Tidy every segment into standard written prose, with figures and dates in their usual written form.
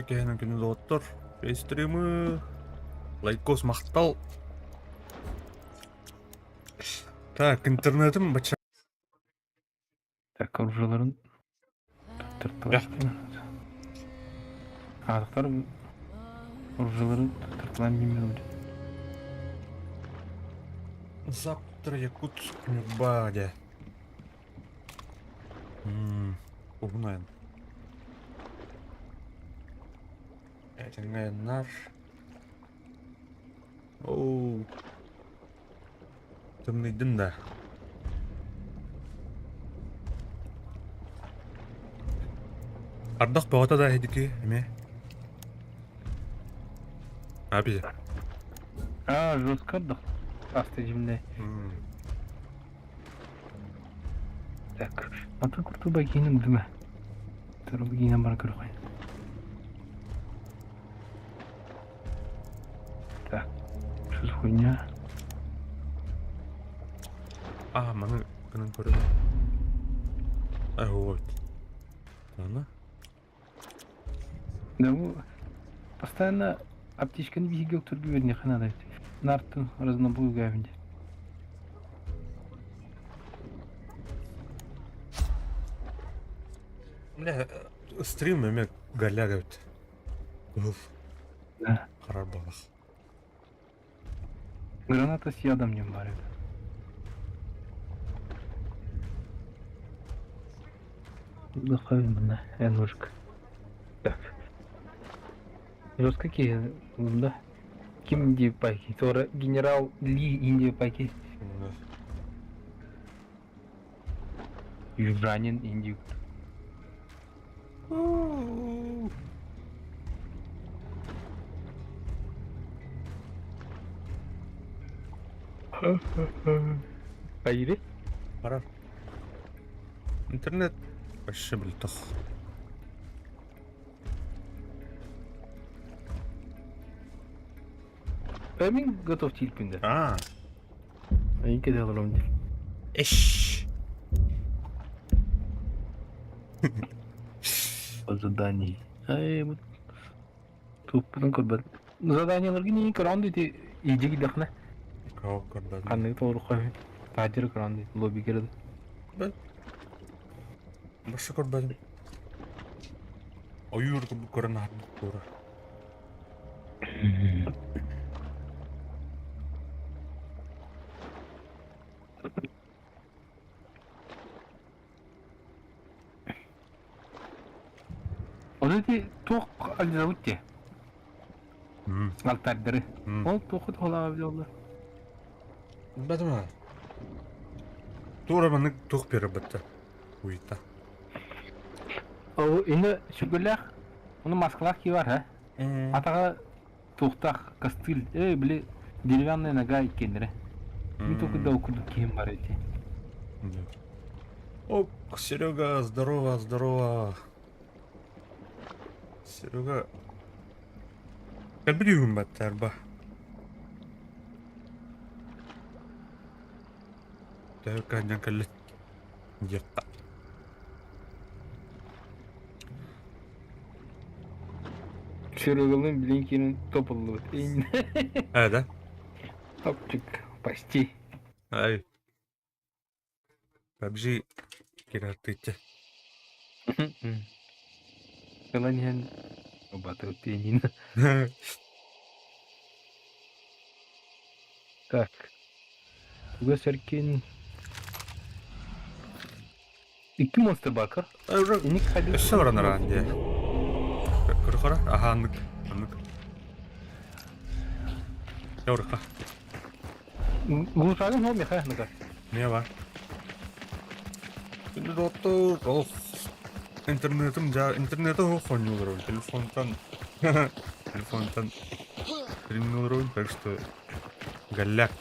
Үтүө киэһэнэн күнү доҕоттор. Стримы лайкос махтал. Так, интернетим бача. Так, оружиеларын туттарталаан. Аатыктар оружиеларын туттарталаан билмедим. Завтра Якутск Нюрба дьэ. Уһун айан. Этэҥҥэ айаннар. Оу. Тымныйдым да. Ардах бөҕөтө да эһидики эмиэ. Аби. А, жестко ардах. Аста дьимнэ. Так, атын куртуба киинин дүмэ. Туру киинен бара көрөхөйүн. Так, что за хуйня? А, маны гынан көрөбүн. Ай, вот. Аны? Да, бу постоянно аптечканы биһиги өктөргө үөрниэххэ наада эбит. Нартын разнобой үгээбин диэн. Бля, стрим эме голяк эбит. Кыһыл. Да. Харар буолах. Граната с ядом диэн баар эбит. Мына ножик. Так. Жестко киһи да. Ким диэппайки? Туора генерал Ли индиэппайки. Южанин индюк. Хайыри? Барар. Интернет вообще мөлтөх. Мин готов тиийпин да. Аа. Эйин кэдэ олором дии. Эш. По задании. Ай, вот туппутун көрбөт. Заданиеларгын иин көрөн дии иидьи кидэхнэ. Коо көрбөтүм. Ханныгы толоруохха таадьыры көрөн дии лобби кирди. Бэт. Башы көрбөтүм. Ойуур курдук көрөн аһарбыт туора. Вот эти туох зовут те? Алтардары. Ол туохут холаҕа билэллэр. Бэтимэ. Туора маннык туох биэрэ Уйта. Ол ини сүгүлээх, ону маскалаах кии бар, ха? Атаҕа туохтаах костыль, э, били деревянная нога иккиэннэрэ. Мин только курдук киһим бар эти. О, Серега, здорово, здорово. Серега. Кэлбит баттарба. Төһө кыһанньан кэллин диэххэ. Серегалыын билин киирэн топуллубут. Ээ да? Топчик, почти. Ай. PUBG киратыычча. Ылан иһэн убатыт пианино. Так. Тугас эркин Икки монстр бакыр. Иник хadi. Өссө баран араан дии. Көрөхөрө? Аха, аннык. Аннык. Яурыха. Глушагын ол меха ныгар. Не бар? Күндү доттор, ол интернетим жа интернети хо хоньюлар телефонтан телефонтан стримнулар так что голяк.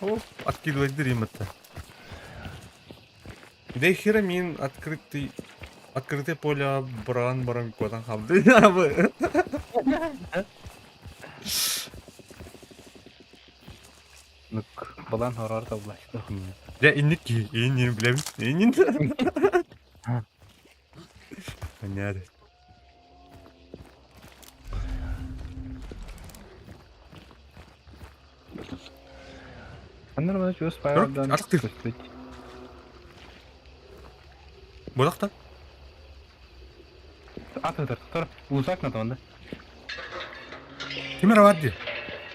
О, откидывать дырим-то. Да хера мин открытый открытое поле бран баран куотан хаалды. Нук, балан хорор таблашты. Дьэ инник киһи, иннин билэбин. Иннин. Понятно. Аннар маны чугас паардан Атах тыыр. көспүт. Бодахта. Ат ытар, тор, улусак на тонда. Ким эрэ бар дии.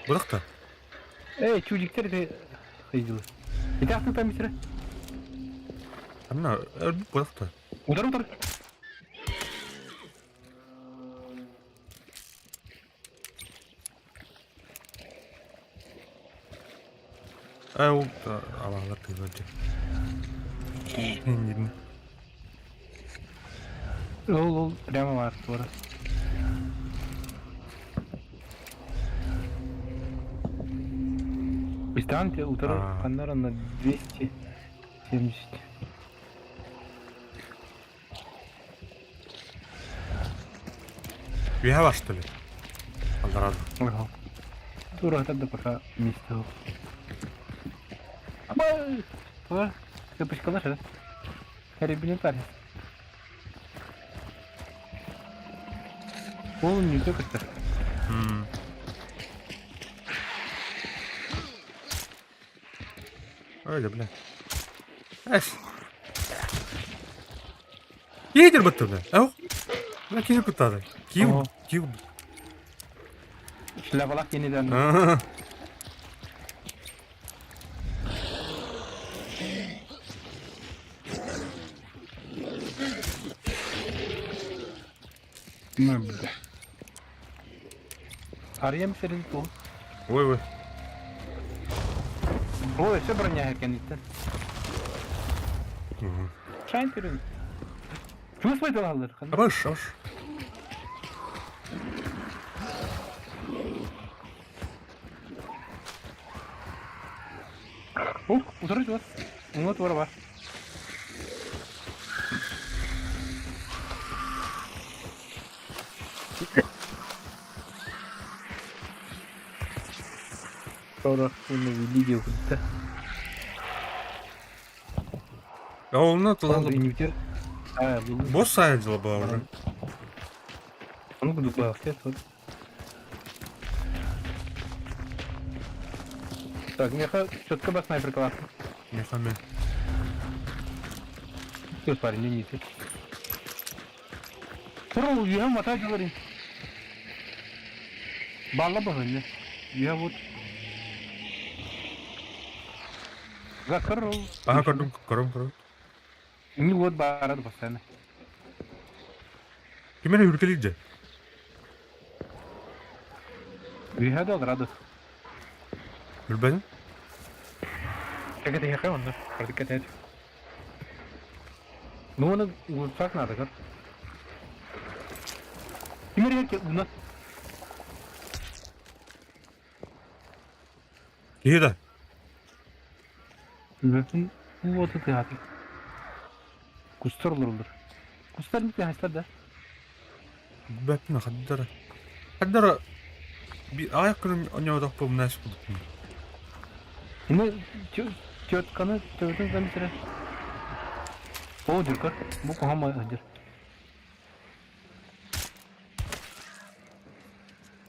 Бодахта. Эй, чудиктер ити ыйдылы. Ити аты там мисре. Анна, бодахта. Удар удар. Ээ ол алаалар тыылар дии. Иннин. Ол ол прямо бар туора. Дистанция утары Аа. ханнар на 270. Үөһэ бар что ли? Аллараа Ага. Тура да пока вместе. Абай! Тура, цепочка наша, да? Реабилитация. Ол не только Ой, да бля. Эс. Едер бытты бля. Ау. Бля, киһи куттады. Киев, киев. Шляпалах yeniden. На, бля. Арыйам сирин тул. Ой, ой. Ой, все броня кэнниттэн. Шайн көрүн. Чугас байдалалар. Абаш, абаш. Ух, утары чугас. Уҥа туора бар. Сорох уонна видео кытта. А он Ол инвитер. А, был. Босс сайдила была уже. Ну, буду класс, вот. Так, меха четко бас снайпер класс. Мехами. Все, парень, не не Турул, я мотай говори. Балла бахынны. Я вот. Закрыл. Ага, көрдүм, көрөм, көрөм. Не вот барады постоянно. Ким эрэ үркэлиир дьэ? Үйэ да радость. Билбэтим. Как это я он, продыкать. Ну, он улучшать надо, как? Теперь я у нас Киһи да. Вот это аты. Кустар олороллор. Кустар не хастар да? Билбэппин хаддара. Хаддара аҕыйах күн онньоотохпун мунаас курдукпун. Ины тетканы төбөтүн замитре. О, дюркар. Бу кухама дюр.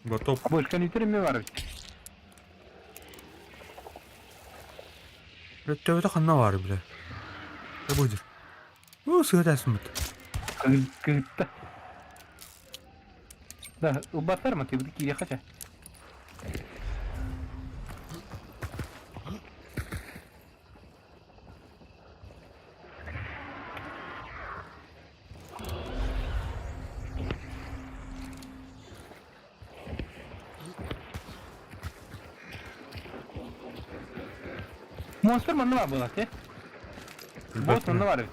Готов. Больше не терме бар бит. Бля, төбөтө ханна баар бля. Да будет. Уу, сыа сымыт. Кытта. Да, убатар ма ты кире хача. Монстр манна бар буолар те. Босс манна бар эбит.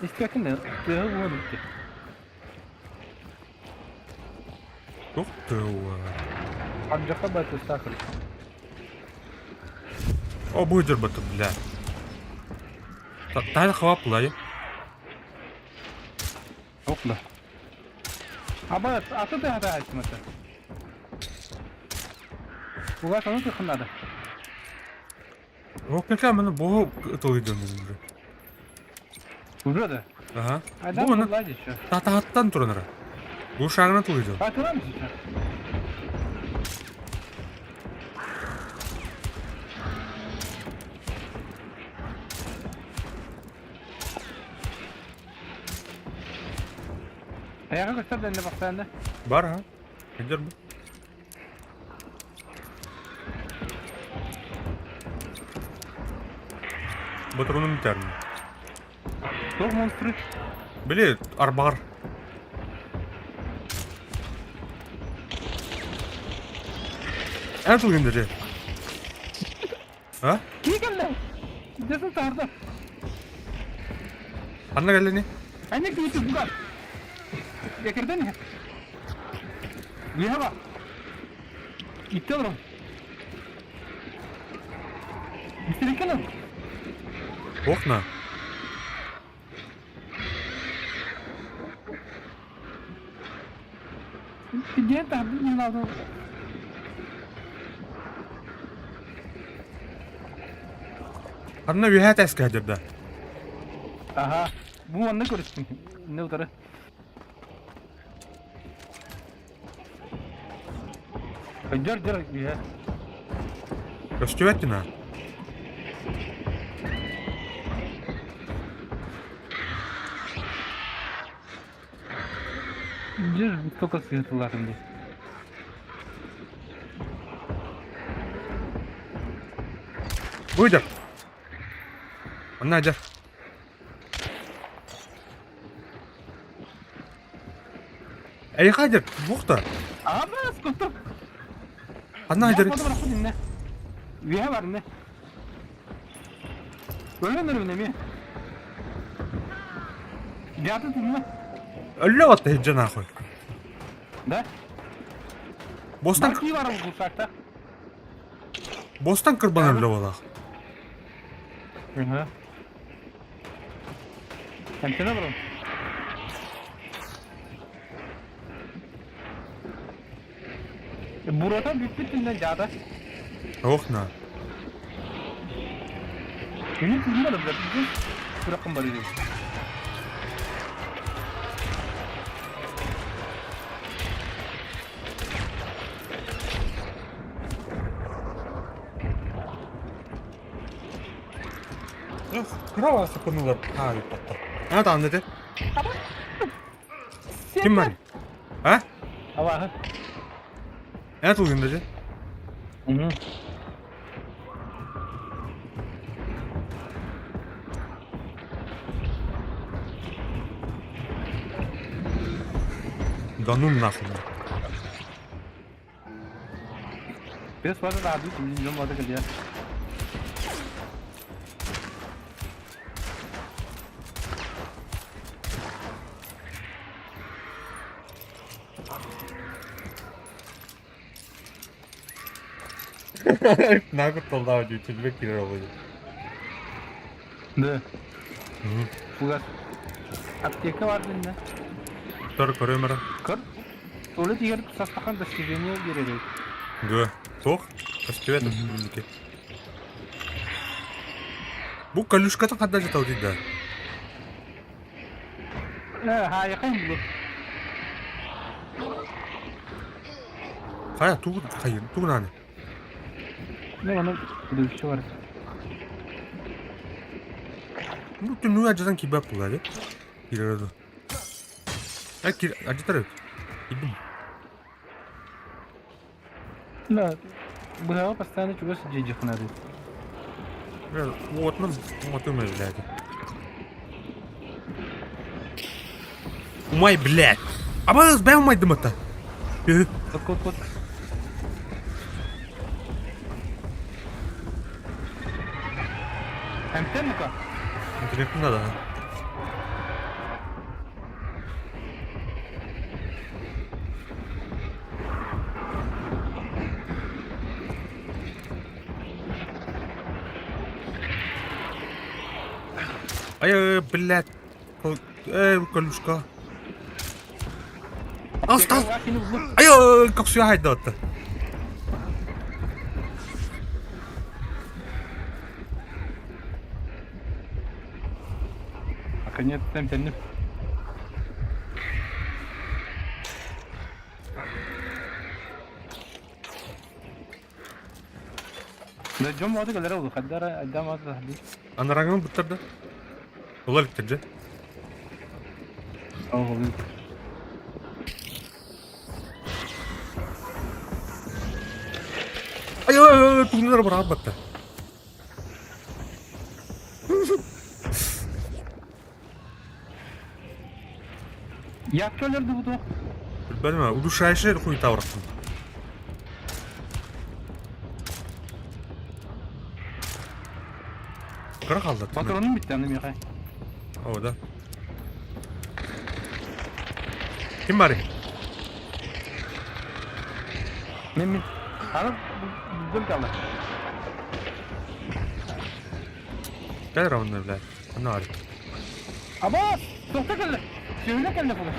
Истибэккин да, тыаһы буолан бүттэ. Туох тыа Ардьахха байтыстаах О, быдырбыты, бля. Тайна хваплай. Опла. Аба, а что ты хатаайсың это? Угас, ону тыхын надо. О, какая мана богу тылыйдын уже. Уже да? Ага. А да, Бу мана лади еще. татааттан туранара. Бу шагына тылыйдын. А турам сейчас. Эйиэхэ көстөр да иннэ постоянно? Бар ha. Кэлдэр бу. Ботуруунум бүтэрин. Туох монстры? Били арбаҕар. Эн тулгун дede. А? Кии кэллэ? Десен саарда. Ханна кэллини? Әне киһи бугар. Якерден иһэ. Үөһэ бар. Итте олорон. Бистерикке олорон. Окна. Диэн таһырдын иһин алдым. Ханна үөһээ тээскэ сылдьар Аха. Бу манна көрүстүм. Не утары. Дьөр дьөр үөһэ. Көстүбэт гына. Дьэ, только сыһытыллаатым дии. Бу дьэр. Онно дьэр. Эйиэхэ дьэр, буохта. Абас, куттук. Ханна дьэр? Үөһэ бар инне. Өлөн өрүн эмиэ. Дьааты тумна. Өллө батта иһирдьэ нахуй. Да? Бостан Бар бар булсакта. Бостан кырбан өллө буолаах. Ага. Эмтene бұрын. Бурата бүппүт түннен жаата. Ох на. Күнү күнү да билбит. Сүрэххин бар иди. Кыра сапынулар хаайыппаттар. А таанна те. Ким бар? А? Абааһы. Эн тулгун дede. Мгм. Да ну нахуй. Без воды да адут, не дьон воды кэлиэ. Нахуй толдаа дии, түлбэк киирэр ол Да. Фугас. Аптека бар динне. Тор көрөм эрэ. Көр. Туалет игер састахан достижение беререй. Гө. Туох? Көстүбэт билики. Бу колюшкатын хадда жатал дейді. Э, хайакай булу. Хайа, тугу хайын, тугу наны. Не, аны билүүчү бар. Бу түннүгү ажатан кибеп булар, Кирер Э, кир, ажатар Идум. Да, быһаҕа постоянно чугас дьиэдьихнады. Уотунан уотум блядь. Умай, блядь. Абаас, бэм умайдым ата. Кот кот кот. Эмтэн ну-ка. Интернет надо. Ай, блядь. Эй, колюшка. Астал. Ай, как все хайдат. Наконец-то эмтэнним. Да дьон боҕото кэлэрэ буолуо, хайда эрэ айдаан боҕото таһырдыы. Анараҥҥын буттарда. Ыла иликтэр дьэ. Ол Ай, ай, ай, тугуннара быраҕат Якка өлөрдү бу туох? Билбэтим, удушающий хуйта бырахтым. Кыра хаалла. Патроным бүттэ аны миэхэ. О, да. Ким барый? Мен мен. Аны бүлдüm kaldı. Кэл равно, блядь. Аны ары. Абас! Тохто кэллэ. Сүөһүнэ кэллэ буга.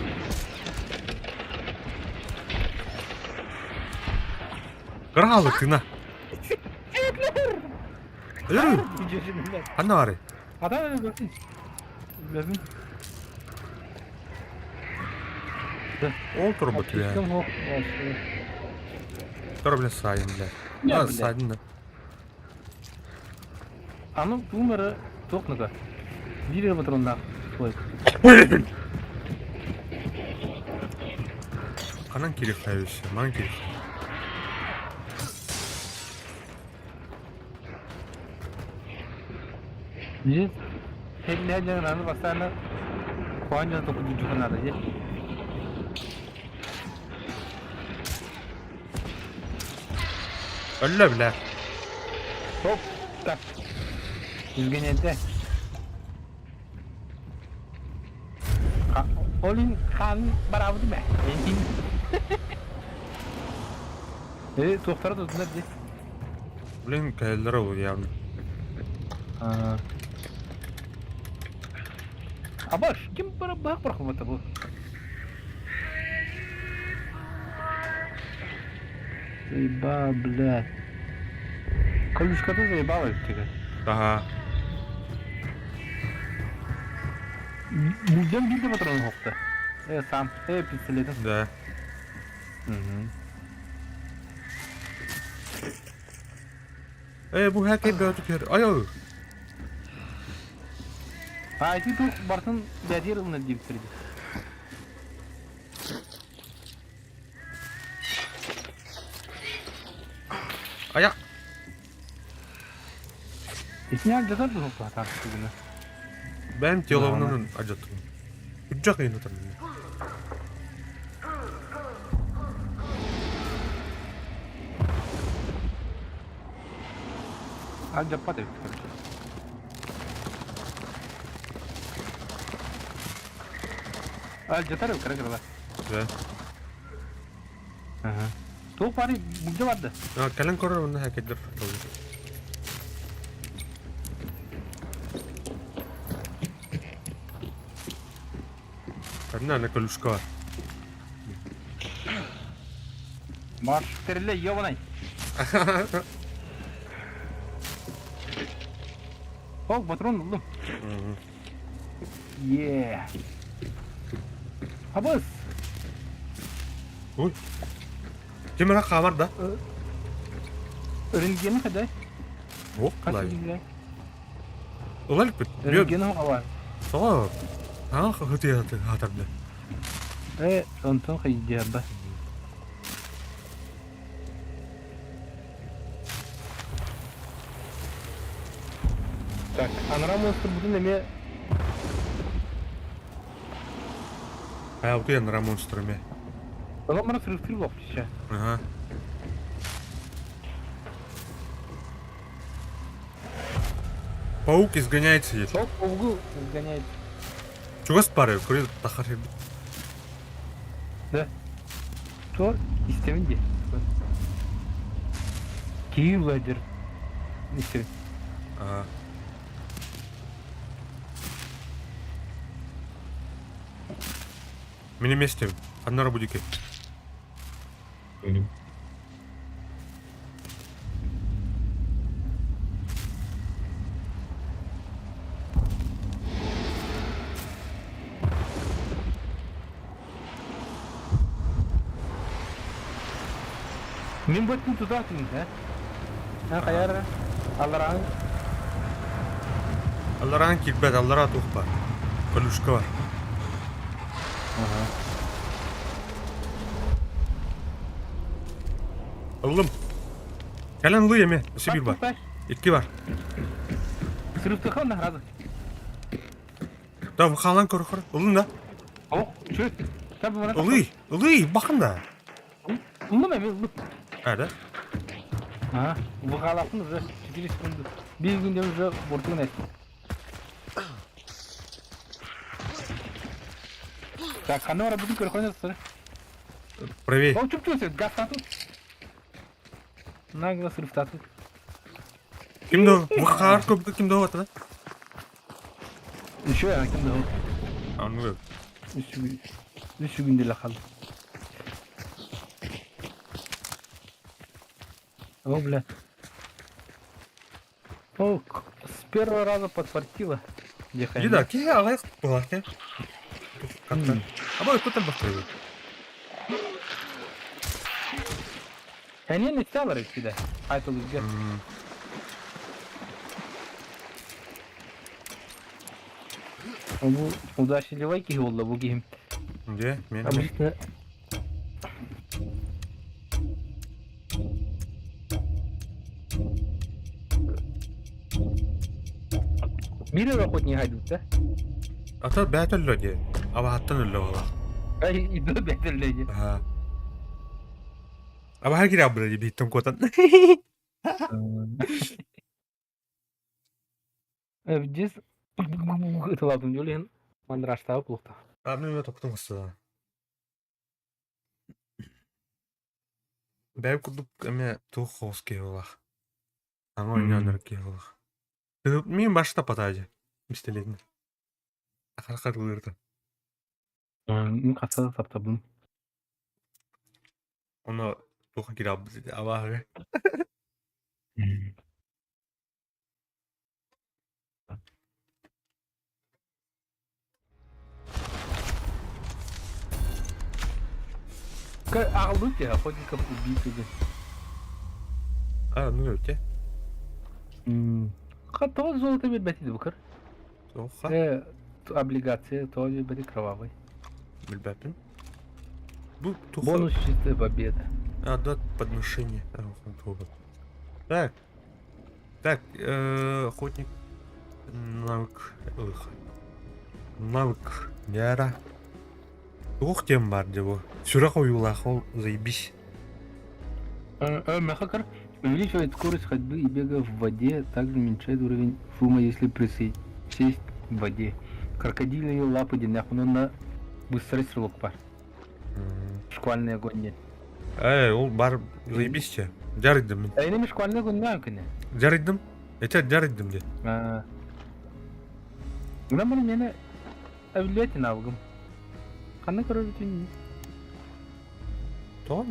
Кыра хаалла тына. Өлөр. Аны ары. Ата көрсүн. Билбин. Ол турбут бля. Тор бля сайын бля. А, сайын да. Аны туумары туох нуга. Биир патроннаах слой. Ханан кирих хайвище, ман кирих. Дьэ, сэллэһэ дьон аны бастаан хоһоон дьон токурдуйдуха наада дьэ. Өллө бля. Хоп, так. Изгоняйте. Олин хан барабыт мэ. Э, туохтара тутунар дии. Блин, кэллэр ол явно. Абаш, ким бах бырахмата бу? Заеба, блядь. Колюшката заебала тебя. Ага. Бүлден биир да патрон хопта. Э, сам. Э, пистолетом. Да. Угу. Э, бу хакей бөтүкер. Ай ой. А ити тух бартын бядир ылына диэбиттэр дии. Ая. Итини алдьатар дуһуктаатар тугуна. Бэйэм телобунан алдьаттым. Үрдьэх иһин отар Алдьаппат эбит короче. Алдьатар кыра кырала. Да. Ага. Туох бары булдьа барда. А, кэлэн көрөр онно хакердер. Ханна ана колюшка бар. Марш тэриллэ ёбанай. Ол патрон ыллым. Е. Абыс. Ой. Ким эрэ хаамар да? Рентгени хадай. Ох, Хас лай. билгэлээ? Ыла иликпит. Рентгени хаҕа. Тоҕо? Аах хытыйа хатарда. Э, онтон хайдьаба. Так, анараа монстрбутун эмиэ А, вот я на монстрами. Оламара сырыктыр буолуох Ага. Паук изгоняет сидит. Паук паугу изгоняет. Чугас пары, курит тахар. Да. То истэбин дии. Киһи Владимир истэбин. Ага. Мин эмиэ Ханнара будики. Мин бу тутаах э? Эн хайар аллараан Аллараан киирбэт, аллараа туох баар. Колюшка бар. Ыллым. Кэлэн ылыы эмиэ. Өссө биир бар. Икки бар. Сырыптыха онно сразу. Да, хаалан көр көр. Ылын да. О, чүт. Ылый, ылый, бакын да. Ыллым эми ыллым. А, да? А, выхалапын уже 4 секунды. Бир күндө уже бортугун эт. Так, ханна бара бүтүн көрөхөнө сыр. Правее. Ол чуп-чуп газ татып. Нагло срыв татып. Ким да? Выхаар көбү ким да да? Еще я ким да. А, ну. Үс күн деле қалды. О, бля. О, с первого раза подфартило. Иди да, киһи аҕай буолар Как-то. А бу тут бахтыры. Они не стало всегда. А это лучше. Бу удачливый киһи буолла бу киһим. Где? Мен. Обычно Биир эрэ охотник хайдыбыт да? Ата бэт өллө дии. Абаһаттан өллө буолла. Ай, иду бэт өллө дии. Аха. Абаһа кире абыра дии биһиттэн куотан. Здесь ытылабын дьулуһун мандраштаабы кулуктаах. А мен токтум хасса. Бэйм курдук эмиэ туох хоҕус киһи буоллах. Саҥа оонньооннор киһи буоллах. Мин башта патаадьы. Мистелетин. Харахарылыырда. Мин хаса таптабын. Ону туохха киирабыт абааһыга. Аҕалбыт дии охотников убить уже. А, ну өте. Тоҕо золото биэрбэт ити букар? Тоҕо? Облигация тоҕо биэрбэти кровавый. Билбэппин. Бу туха... Бонус чистая победа. А, да, подношение. Так. Так, охотник навык. Навык. Яра. Туох диэн баар дии бу? Сүрэх ойуулаах ол заебись. Мехакар увеличивает скорость ходьбы и бега в воде, также уменьшает уровень шума, если присесть в воде. Крокодильные лапы диэн на быстрый стрелок бар. Шквальный огонь нет. Ээ, ол бар заебись те. Дьарыйдым мин. Эйнеми шквальный огонь на күнэ. Дьарыйдым. Этэ дьарыйдым дии. Гынан баран миэнэ эбиллибэт навыгым. Ханна көрөрбүтүн Тоҕо?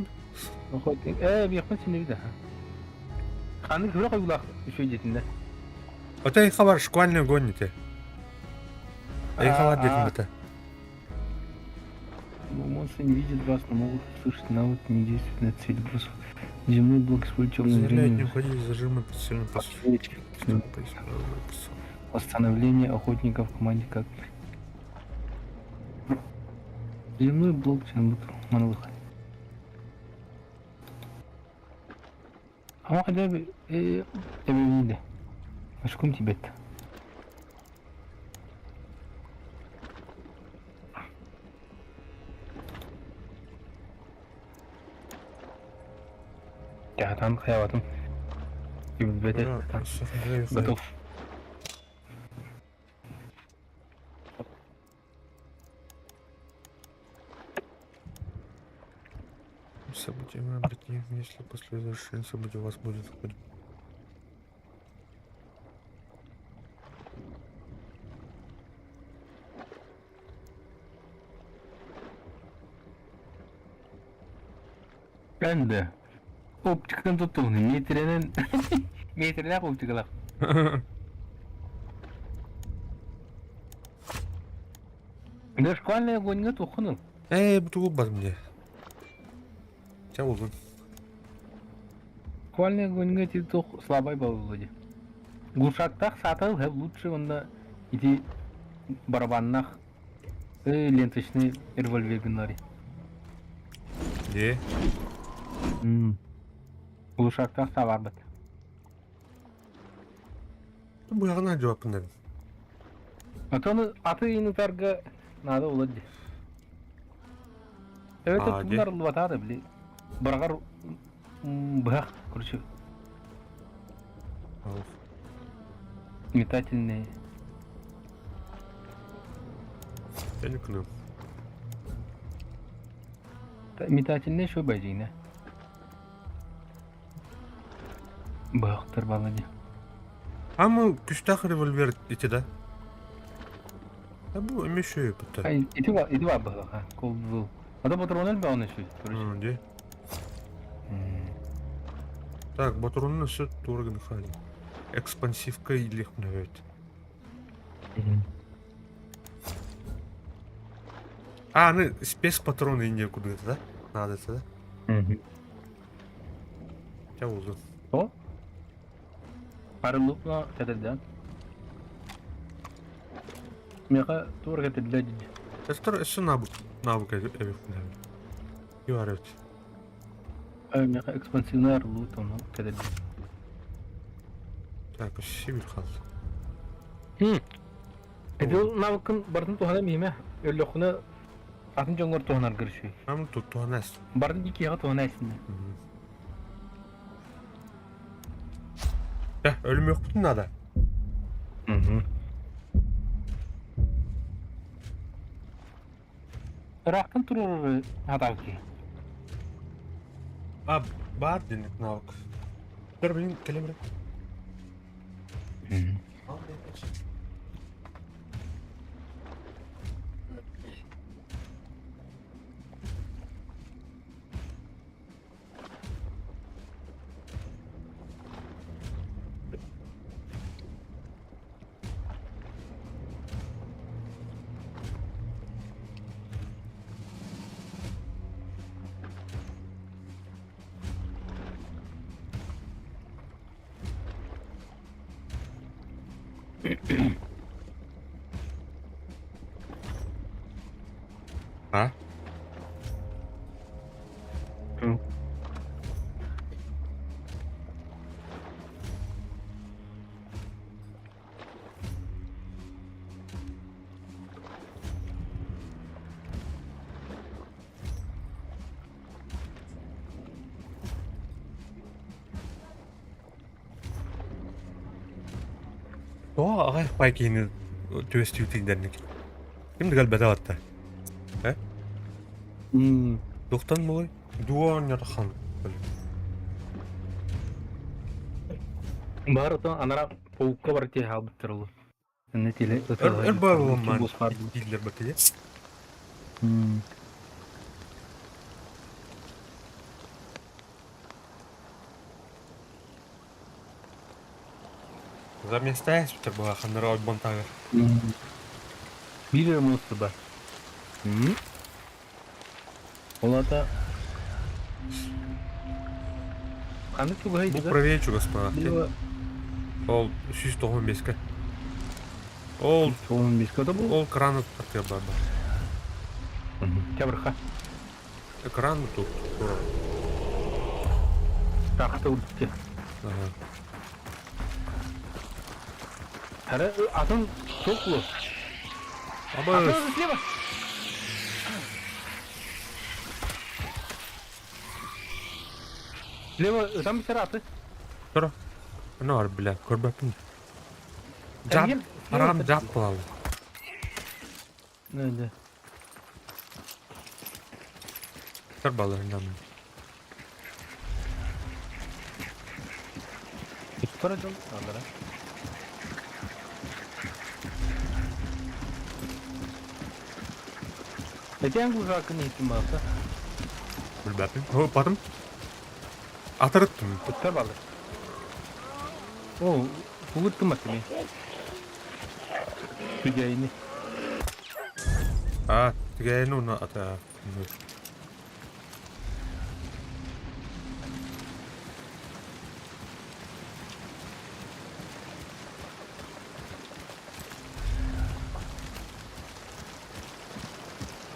Ээ, биэхпин синибит аха. Ханнык күрэх ойуулаах үчүгэй дьиэтиннэ. Ото эйхэ бар шквальный огонь ити. Эйхэ бар диэтим бата. Монстры не видят вас, но могут услышать навык не действует на цель бросов. Земной блок использует темное Позволяет не зрение. уходить из зажима прицельно Восстановление охотников в команде как Земной блок монолыха. А хотя бы эбэбиниде. Ашкум тибет. Тяхатан хаяватым. Билбете. Готов. События обратим, если после завершения событий у вас будет хоть Ben de. Оптикадан туттугуну метренен метрелээх оптикалаах. Да шквальная огоньга туххунул. Ээ, бу тугу барым дии. Чэ буллун. Шквальная огоньга ити туох слабай буолла дии. Глушактаах саатал лучше онно ити барабаннаах ленточный револьвер гыннары. Дии. Улушактаах саабарбыт. Быһаҕына жауаппын Отон аты инутарга надо было ди. Это А, ди. туннар лватада, били. Барагар быһах, короче, метательные. Я не Метательные шо бәдине. Быһахтар балла ди. Ама күстах револьвер ити да? А бу эме шөй бутта. Ай, ити бар быһах, кол Ата патронел бе оны шөй, короче. Ди. Так, батронны сүт турган хали. Экспансивка илих мнавет. А, ну спецпатроны не куда-то, да? Надо это, да? Я узу. О? Арылыпна кәтелдән. Меха тур кәтелдә диде. Эстер эссе набук. Набук эбих мнавет. Юарет. Меха экспансивный арылу тону кәтелдә. Так, сибир қалды. Эдил навыкын бардын тухана миме. Өллөхүнө атын жоңгор туханар көрүшүй. Ам тут туанас. Бардын икиге тухана эсинде. Да, өлім yok бутун надо. Ырактан турur аталки. А, бар денек навык. Dur benim келемре. А? О, ағай пайкини төстүү тиндерник. Ким дигал бата? Э? Духтан молой? Дуан хан. Бар отон анара паукка бар те халбыттырылы. Эне теле Эр бар олман. Диллер бакы. Заместаясь у тебя ханара от бонтага. Бир монстр бар. Олата Кандай тугай Бу дига? правее господа. Ол 195-ке. Ол 15 да бул. ол кран атты бар. Чабырха. Экран тут. Тура. Тахта уртты. Ага. Хара атын токлу. Аба Атын слева. Слева там аты. Тура. Ну, ар бля, көрбәппін. Жап, арам жап болалы. Не, не. Төр баларынан. Тура жол. Алара. Этен гузакын итим баса. Билбәппін. О, батым. Атырыттым. Туттар балы. О, тугуттум атыми. Түгейни. А, тигәйін оны ата.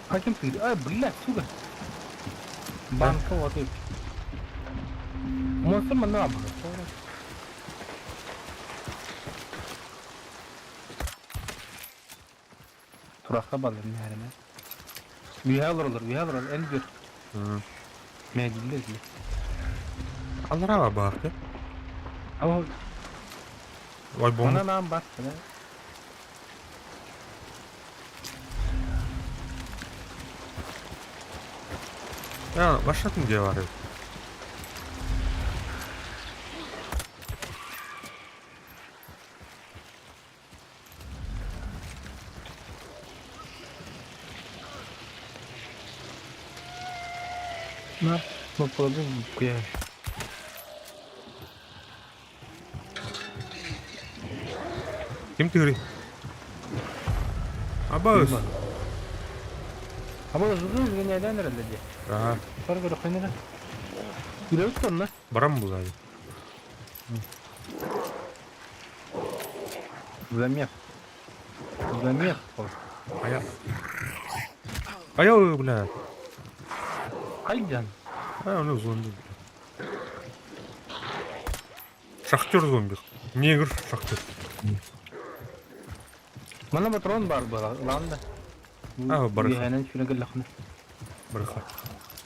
Хаким ты? А, блядь, сука. Банка вот. Монстр манна баар. Турахха балыр нээрэмэ. Үөһэ олороллор, үөһэ олороллор, эн gör. Мээдиллэ итили. Аллараа баар да. Ама Ой, бомба. Манан аан бар. А, башатын дьиэ баар эбит. На, попробуй куя. Ким тыырый? Абаас. Аба зызы генерален эрэллэр дии. Аа, Сор көрөххүнэ эрэ. Үлэбит сонно. баран булаайы. Замех. Замех. Айа. Айа, бля. Хайдан. А, ну зомби. Шахтер зомби. Негр шахтер. Манна патрон баар буолар, ылаҕын да. А, барыха. Үөһэнэн сүүрэн кэллэххинэ. Барыха.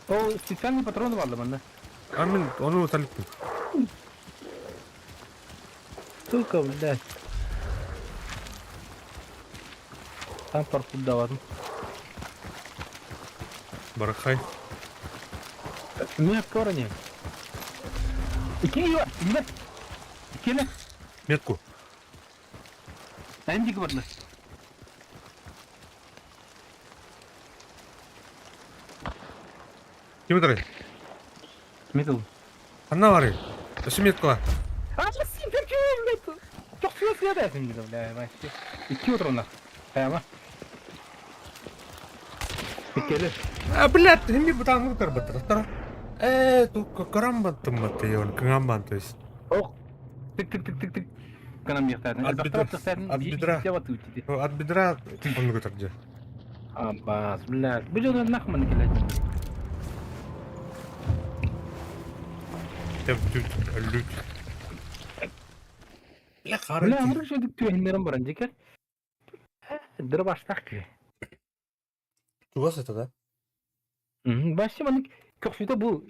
Ол специальный патрон баалла манна. А мин ону талиппын. Сука, блядь. Там паркур давадым. Барахай. Мин корни. Икки Икки Икки Метку. Эн диэки бардылар. Ким ытарый? Метал. Ханна барый? Өссө меткала. А, Чохсуя сыа бэсин диде, бля, вообще. Икки отурунна. Прямо. Иккили. А, блядь, эми бутаҥҥа ытарбаттар. Э, тут кырам баттым батты, он кыҥам бан, то есть. Ох. Тык тык тык тык тык. Гынан миэхтаатын. От бедра. От бедра. От бедра оннук ытар дьэ. Абаас, блядь. Бу дьон нахманы кэлэ. Тэп түт өллүт. Бля, хара. Бля, амыр шөдүк түөһүннэрэн баран дикер. Дырбаштах ки. Чугас это, да? Башчы маннык көхсүтэ бу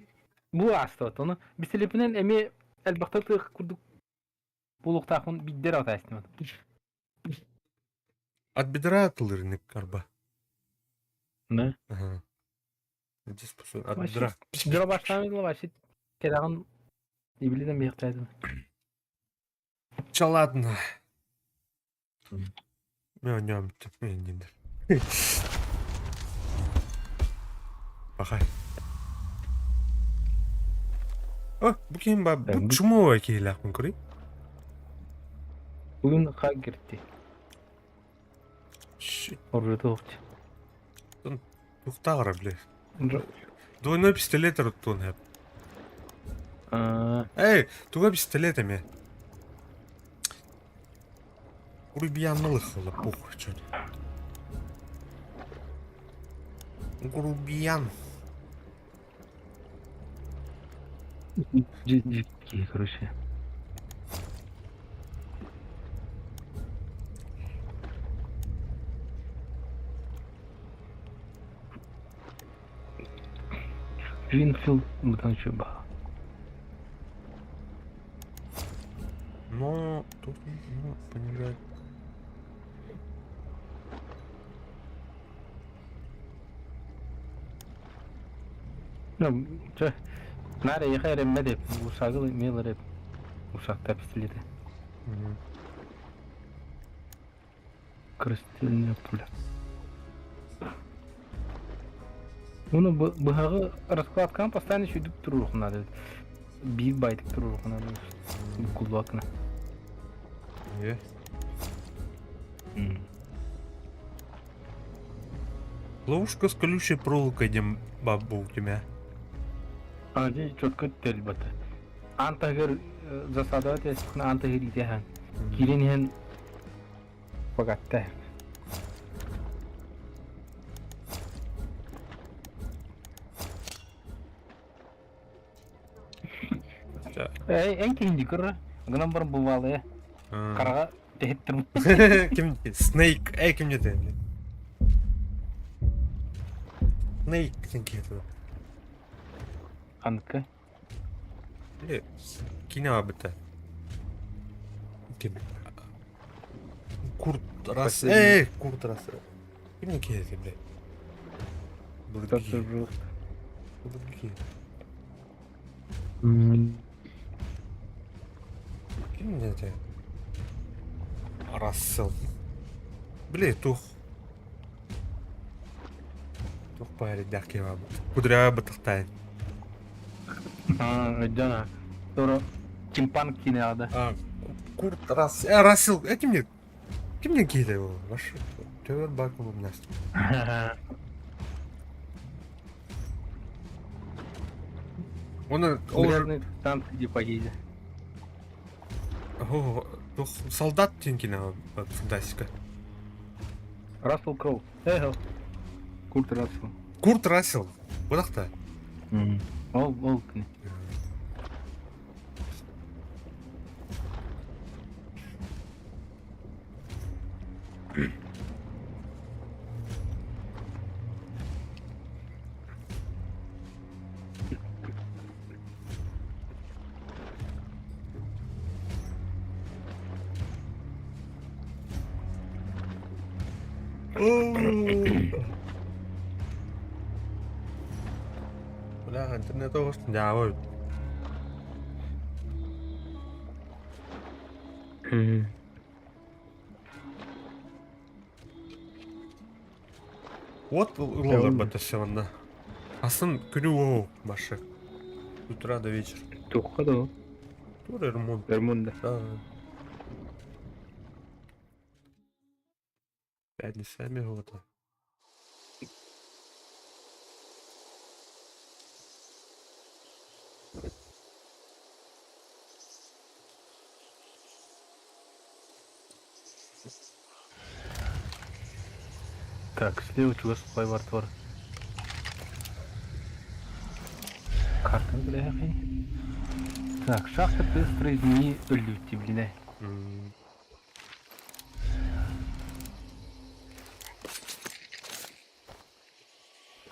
бу ааста ону бистилепинэн эмиэ элбэхтэ тыах курдук буолуохтаахпын биддер атаастым. От бедра тылырнык арба. Да. Ага. Здесь от бедра. Дырбаштаан вообще кэрэҕин ибилинэн биэхтээдим. Ча ладно. Мен мен Пахай. О, бу ким ба? Бу чмо киһилээхпин көрүй? Бүгүн хаа кирти. Оржута охчу. Тухтаагара бля. Двойной пистолет руттуун хэп. Эй, туга пистолет эме. Грубияннылых пух чё. Грубиян. Дикие, короче. Гринфилд бутан ба. Но тут ну, понижает. Ну, чё, Наре ехай реммеде, ушагыл мелер ушакта пистолеты. Красительная пуля. Уну быһаҕы раскладканы постоянно сүйдүк туруохуна биир байтык туруохуна куллуакына. Е. Ловушка с колючей проволокой дем бабу у тебя. А здесь четко телбата. Антагыр засада тестихна антагыр итехан. Кирин фагатта. Эн киһинди көрө. Гынан баран бывалая. Хараҕа тэһиттэрбит. Ким Snake, эй ким дете? Snake сен киһи Ханка? Киинэ бабыта. Ким? Курт Рассел. Эй, Курт Рассел. Ким киһи бля? Былыргы. Былыргы. Ким диэтэ? Рассел. Били туох туох баарыйдаах киһи баабыт. Кудрявай бытахтаайын. Өйдөөн аа. Торо Тимпан киинэҕэ да. А, Курт Рассел. Э, Рассел, э, ким не кимнен киһи ол? Ваш төбөр бар кулумнас. Оны ол Грязный танк где поедет. Солдат диэн киинэ фантастика. Рассел Кроу. Эх, Курт Рассел. Курт Рассел. Быдахта. Ол ол кини. Бля, интернет оҕус дьаабы. Вот ылалар баттасса манна. Асын күнү уу башы. С утра до вечера. Туохха да ол? Тур ремонт. Ремонт да. Да. Пятница года. Так, слева чугас бар бар. Картаны билээхий. Так, шахта быстро измени өллүүтти билинэ.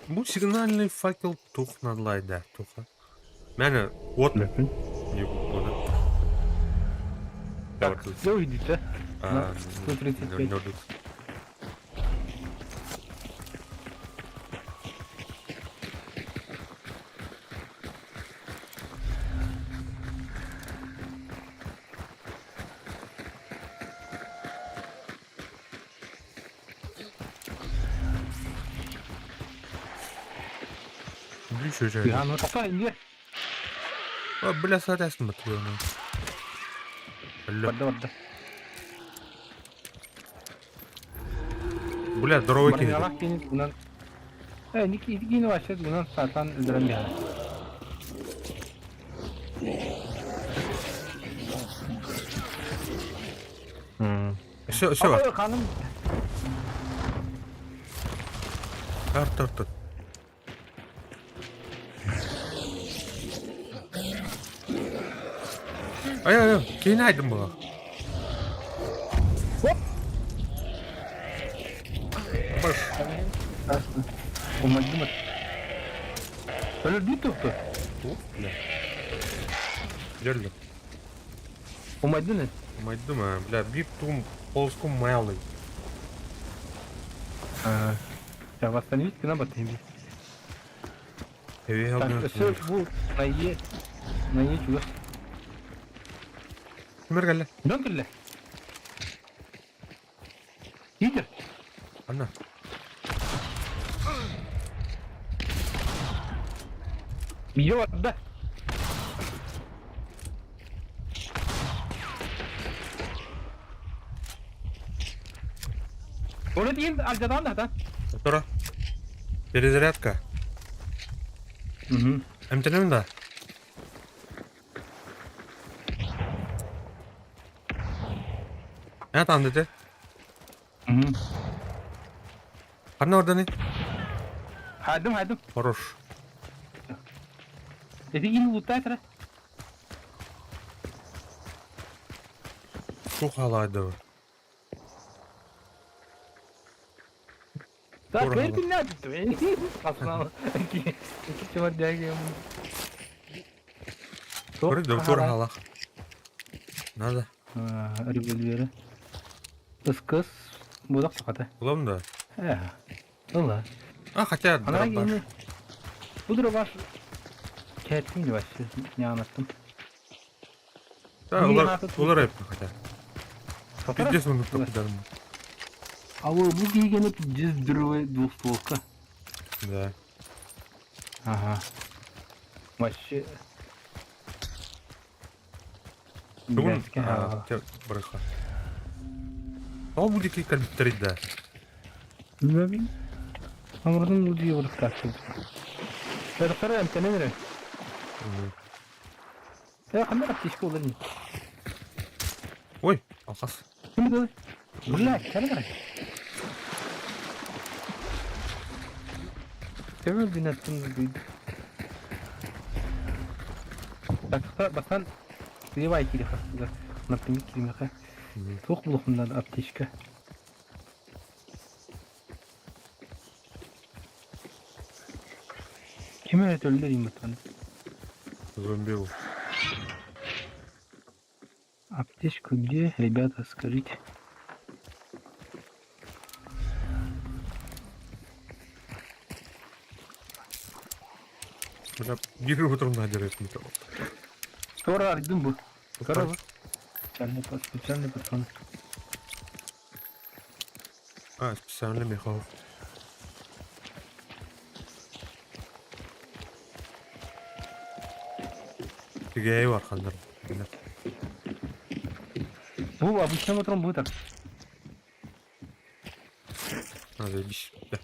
Бу сигнальный факел тух надлайда туха. Мэне вот не буду. Так, все уйдите. На 135. Бля, тохтоо иннигэр. Бля, сатасын батырыаны. Барда барда. Бля, здоровый киһи. Барыҥалаах киһини гынан Э, ити киһини вообще гынан сатан өлөрөн биһэр. Все, все бар. Ханым. Арт, арт, арт. Ай, ай, ай, киһини айдым була. Баш. Умайдым. Өлөрдүү тухту. Бля. Дьөллө. Умайдын. Умайдым, а, бля, биир тугум полоскум малый. Я восстановить гына батайм. Так, все бу на Е. На Е чугас. Кимер кэллэ? Дьон кэллэ. Питер. Анна. Ее барда. Оны дейін алдыдан да, да? Тура. Перезарядка. Угу. Эмтэнэбин да? Эн атаан дете? Угу. Ханна орданы? Хайдым, хайдым. Хорош. Эти ин лутает, ра? Туох хаалаайда Так, Тур халах. Надо. Револьверы. Ыскыс будак сахата. Улам да. Ыла. А, хотя дробаш. Бу дробаш кәттим вообще не анаттым. Да, улар улар эппин хотя. Пиздец он тупо А бу киигени пиздец здоровый двухстволка. Да. Ага. Вообще. Бүгүн барыха. Ол бу диэки кэлбиттэрий да? Билбэппин. Амырдын бу диэки барыктаахпын. Барыктара эмтэнэн эрэ. Э, ханна аптечка буолар ини? Ой, алхас. Ким дылы? Блядь, кара кара. Төбө бинаттын дүйд. Так, бастан Сливай кириха. Например, киримеха. Туох булухуннан аптечка. Ким эрэ төллөр иммытан. Зомби был. Аптечку где, ребята, скажите? Бля, биир утром надерет не Тора ардым бу. Корова. Специальный патрон. А, специальный мехов. Тигей бар хандар. Бу обычный патрон будет так. А, заебись. Да.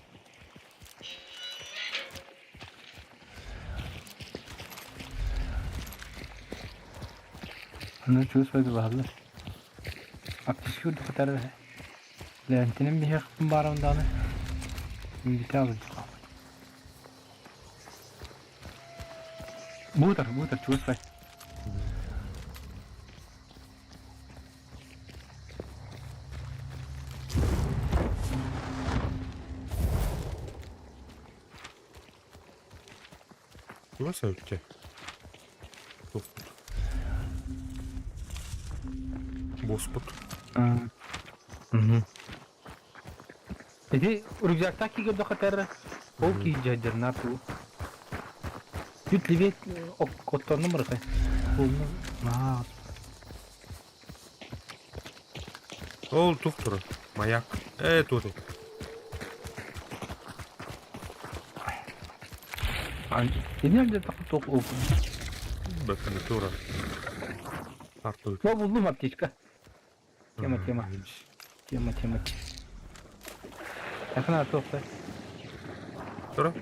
Аны чувствует баһаллар. Аптечка үрдүк кытары Леонтинин биһиэхпин баарым даҕаны бүтэ алыдьык. Буутар, буутар, чувствуй. Чего сәүтте? Туохпут. Боспут. Ити рюкзактаах киирдэ хатар ол киирдьэрнаа туу. Чуть левее оттоннум барыта. Буолну Ол тух турар. Маяк. Ээ туох. Ини туох Бэкканы тура. Артур. О, булдум аптечка. Тема, тема. Тема, тема. Якына туох Тура.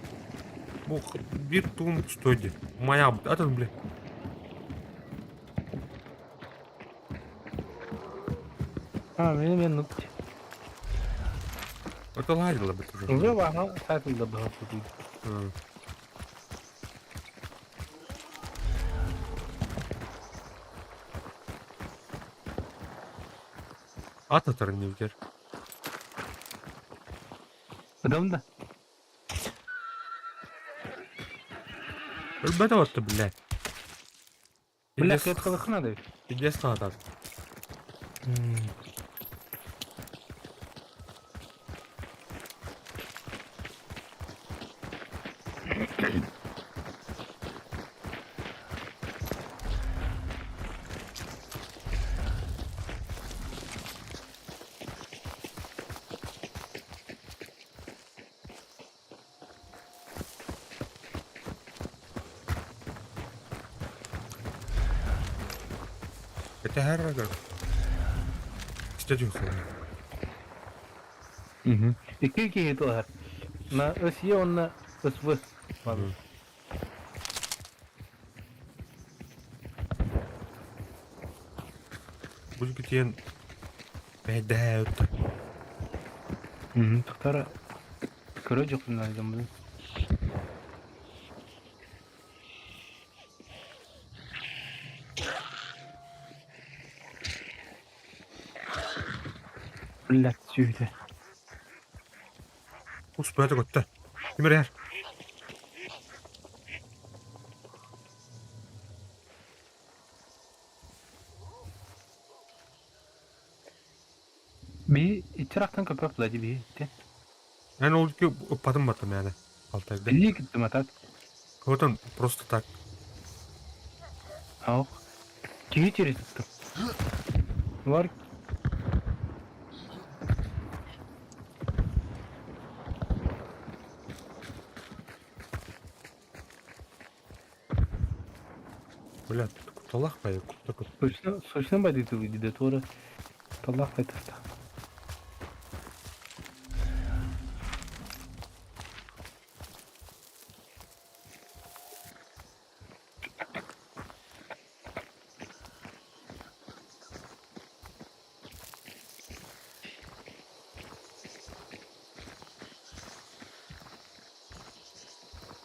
Бу биир туум стойди. Маяк. Атын бля. А, мен мен нук. Это ладила бы уже. Уже вага сайтында было тут. Ат атарын не битер. Адам да. Өлбөтө отты, блядь. Бля, кыткылык надо. Пиздец хаатар. Это herregud. Стадион. Икки киһи тылар. На СЕ онна СВ. Будет тиен бэдээт. Тахтара көрө жокпун айдам бу. Блядь, сүөһүтэ. Успуйата көттө. Ким эрэ? Би иччирахтан көпөх блади би итти. Мен ол ки ыппатым баттым yani. Алтайда. Билии киттим атат. Вот просто так. Ох. Киһи тири туттум. Var. Бля, тут куталах пай, кута кут. Сочно, сочно байдытылы диде туора. Таллах байтаста.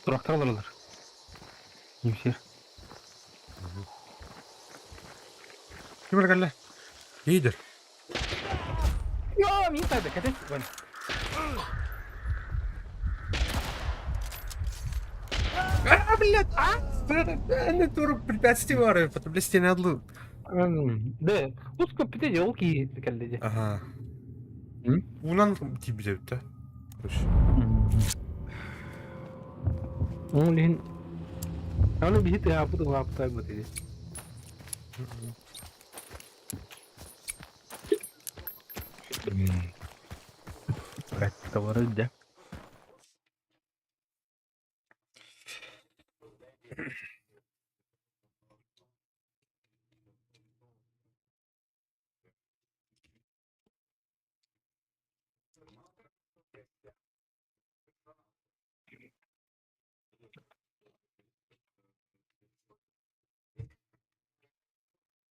Турактар олороллор. Имсер. Ким эрэ кэллэ? Лидер. Йоо, мин тайда кэтэ. Вон. А, блядь, а? Не тур препятствие бар, потом блядь, стены адлы. Де, узко пите ол ки кэллэ дии. Ага. Унан тиийбит эбит да. Короче. Ол иһин аны биһи тыаһааппыт улааппыт ити. Товары дьэ.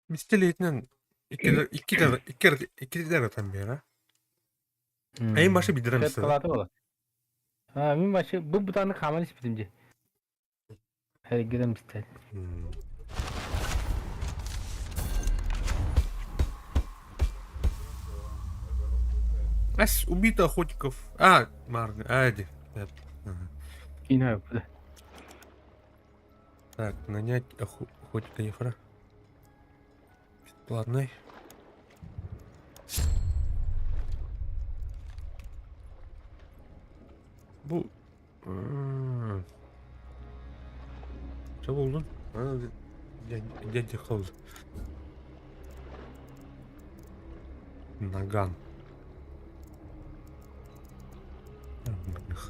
Мистэлиэтинэн икки ытан биэрэ. Айын башы бидирэ мистэ. А, мин башы бу бутаны хааман испитим дии. Эргитэн мистэ. Ас убито охотников. А, Марны, Ади. Киинэ Так, нанять охотника Ефра. Бесплатный. Бу... Что булдун? Дядя Холд. Наган.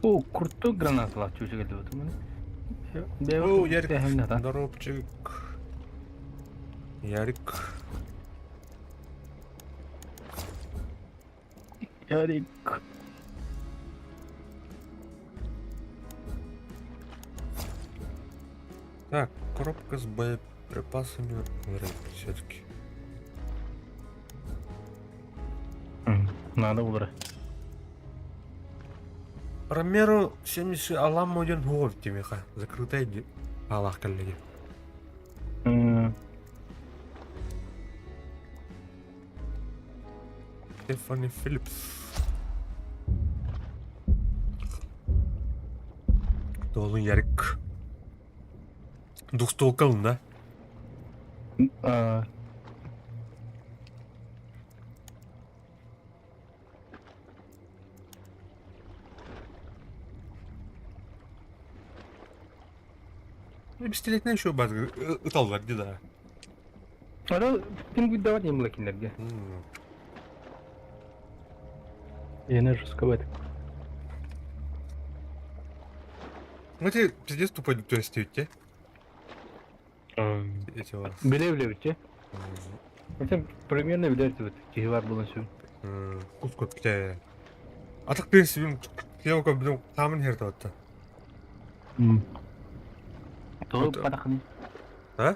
О, курту гранаталаах чууча кэлбит. О, Ярик, здоровчик. Ярик. Ярик. Так, коробка с боеприпасами все-таки. Надо булар. Ромеро 70 алам один гол тимиха. Закрытая Аллах коллеги. Стефани Филлипс. Долун Ярик. Двухстволка да? Ну, пистолетная еще база. Ыталлар, где да. Ара пингуйдават не было кинерге. Я жестковат. Ну ты пиздец тупой, то есть те? Эти вот. Биле биле битте. Это примерно билер вот киһи бар буолан сүн. Кус көпте. Атак принципим киока блин тамын херде отта. Тоҕо ыппатаххыный? А?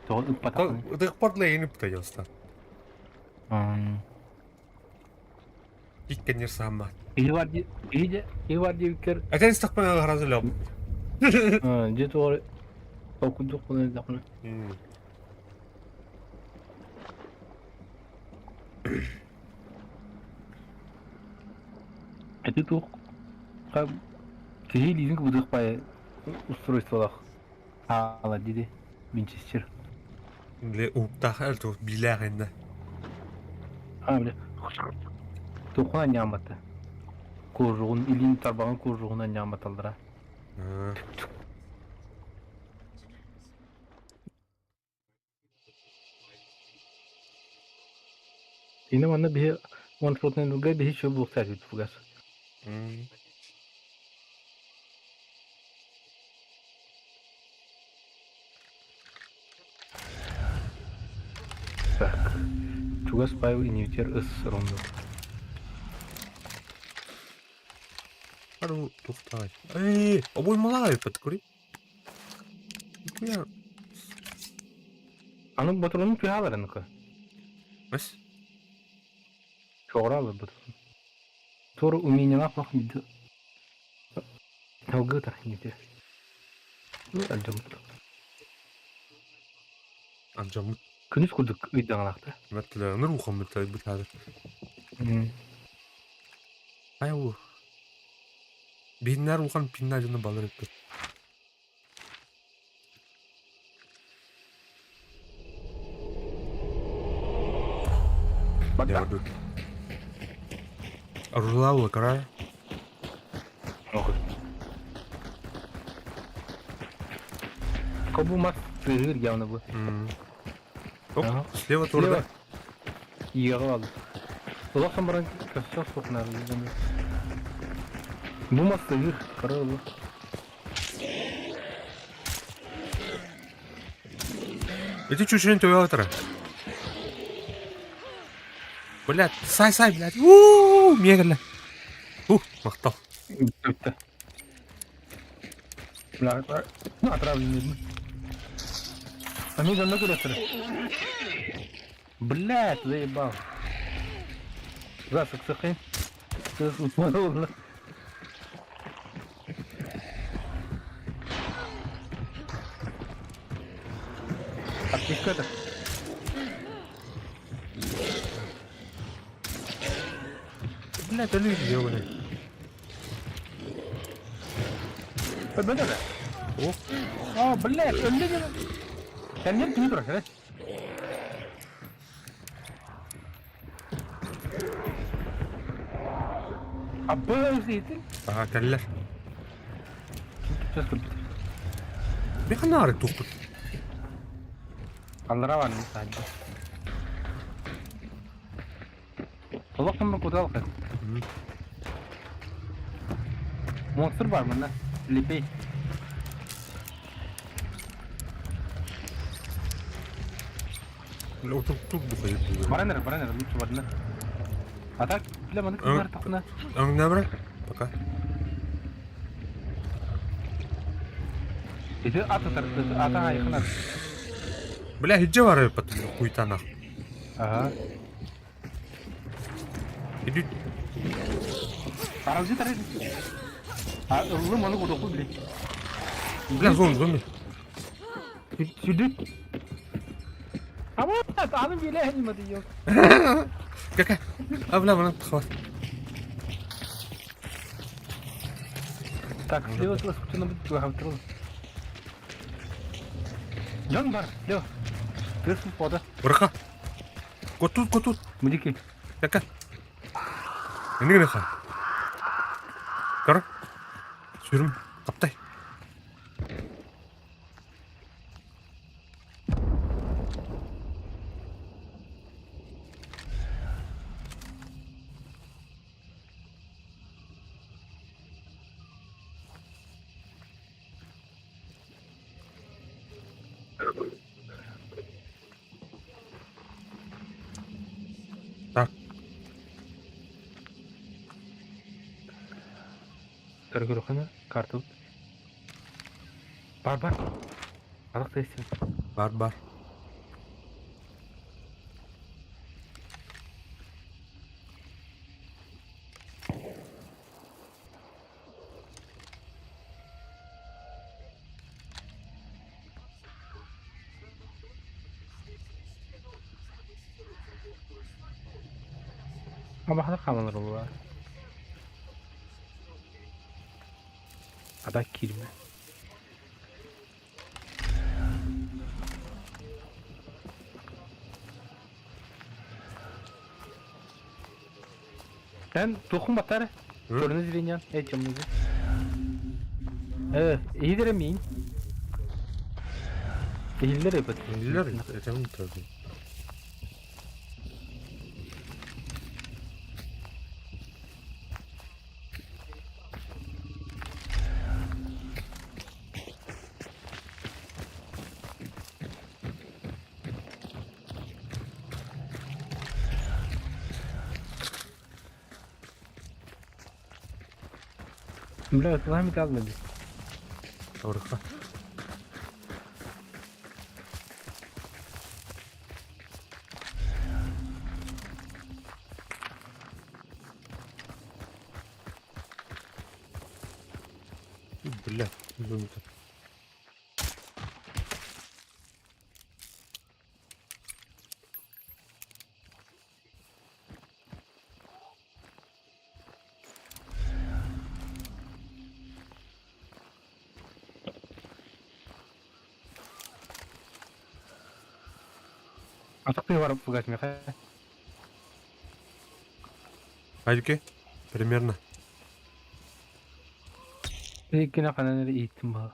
Тоҕо ыппатаххыный? Ыдык партла ени пытайылста. Иккенер сама. Киһи бар ди киһи бар диэбиккэр Атен стакпан харазы лап. дьэ тоҕо толкуйдук буолан эрдэххинэ. Ити туох киһи илиитин кыбытыах баайы устройстволаах хаала диди винчестер. Бile уһуктаах эр туох биилээх иннэ. А бile туоххун анньаамматта. Кожугун илиин тарбаҕын кожугун анньаамматаллара. Ини манна биһи маршрутнайдарга биһи чөл буолуохтаах эбит фугас. Так, чугас Павел иньютер ыс ронду. Ару тухтай. Эй, обоймалай подкури. Нихуя. Аны ботуруну түһаалар аныка. Бас. Чоҕураалар ботурун. Туора умениялаах лох бидди. Алгытар иньютер. Ну, альдьаммыт. Альдьаммыт. Күнүс курдук ыйдаҥалаахта. Мэттилэр ухаммыт бытаады. Ай уу. Биһиннэр улахан пинна дьоно балар эппит. Барда. Арулаула карай. Кобу мас тыаһыыр явно бу. Оп, слева турда. Иэҕэ алды. Улахан баран көссө суох наада. Бу мас тыаһыыр, кыра ылы. Ити чучурин төбө атара. Блядь, сай сай, блядь. Уу, миэгэлэ. Ух, махтал. Бүттэ. Бля, отравленный. Они за мной куда Блядь, заебал. Засок сахай. Аптечка это. Блядь, өлүү ёбаный. Бля, О, О, блядь, өллө Кэннин түһүү турар, кэрэ. Абы сиэтин. Аха, кэллэр. Сейчас купить. Биханаары тухпут. Аллара бар не саадьа. Олох сыммы куталка. Монстр бар мында. Лепей. Баран эрэ, баран эрэ, лучше барына. А так, бля, маны кыздар тахна. Өҥнөбүрэ, пока. Ити ат атар, ата айхынар. Бля, хиджи бар эппат куйтанах. Ага. Иди. Аралжы тарайды. А, ыллым оны кудоку били. Бля, зомби, зомби. Сүрдү. А вот, аны биле нимады yok. Какая? А, бля, мына хват. Так, слева лоскутuna будет лохавтрол. Жон бар, слева. Тырсын пода. Бырха. Котут, котут. Мудики. Кака? Энийг нэ ха. Көр. Сүрүм таптай. Так. Көргөрөхөнө карта. Бар бар. Алак тестин. Бар бар. Ama hala kalmalar olur. А так киирбэ. Эн туоххун баттаары? Черный зрение, эй, темный иһиллэр миин. Иһиллэр эбит. Иһиллэр, этэмин таbi. Бля, ытылаһан бүтэ дии. Орукка. Бля, думаю. Атахтыы барып фугас миэхэ. Айдыке, примерно. Иккини ханан эрэ ииттим баҕа.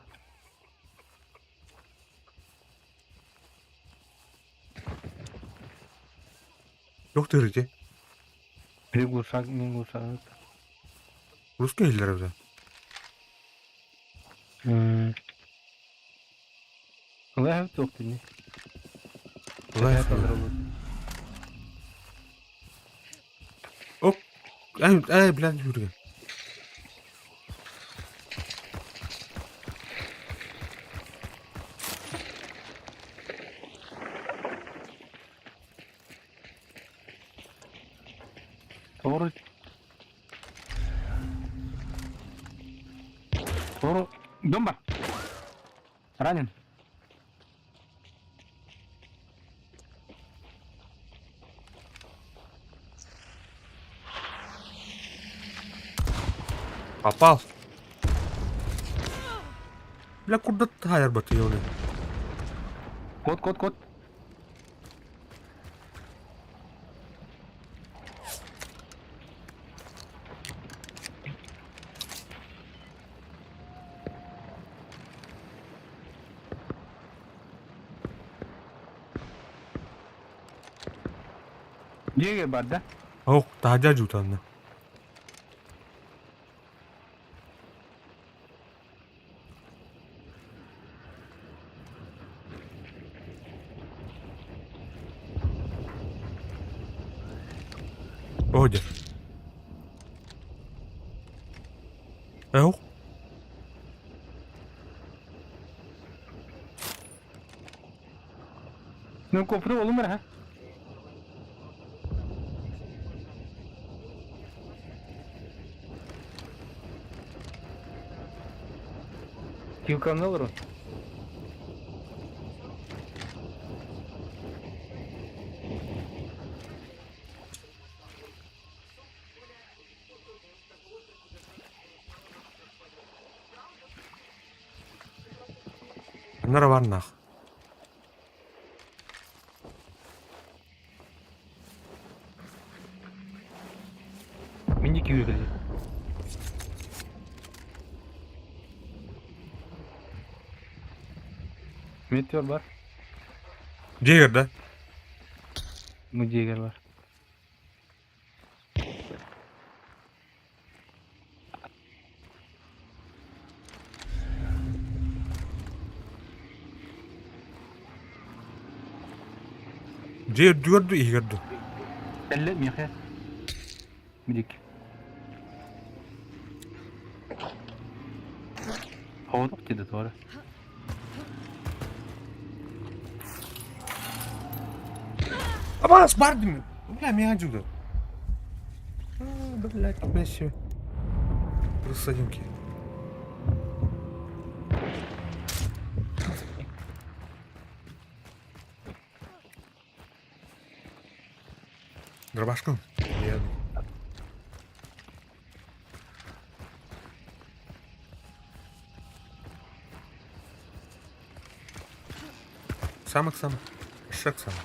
Туох тыырыти? Приглушак, не глушак. Русский иһиллэр эбитэ. Лэһэв туох дии. Лэһэв. Оп. Ай, ай, блядь, Юрген. Doğru. Doğru. Дом бар. Ранен. Попал. Бля, куда тайр батыйоны? Кот, кот, кот. Дьиэгэ бар да? Ох, таһырдьа дьуутанна. Оо дьэ. Эх. Ну, копры олум бар, ha? Килканы олорон. Аннара барнаах. Мин диэки үөрэллэр. Метеор бар. Дьиэгэр да? Бу дьиэгэр бар. Дьиэ үрдүгэр дуу, иһигэр дуу? Кэллэ миэхэ. Бидик. Хоҕотох диэтэ туора. Абаас бар дим. Бля, миэхэ дьулу. Блядь, Месси. Рассадинки. Дробашком? Приятно. Ыксаама, ыксаама. Өссө ыксаама.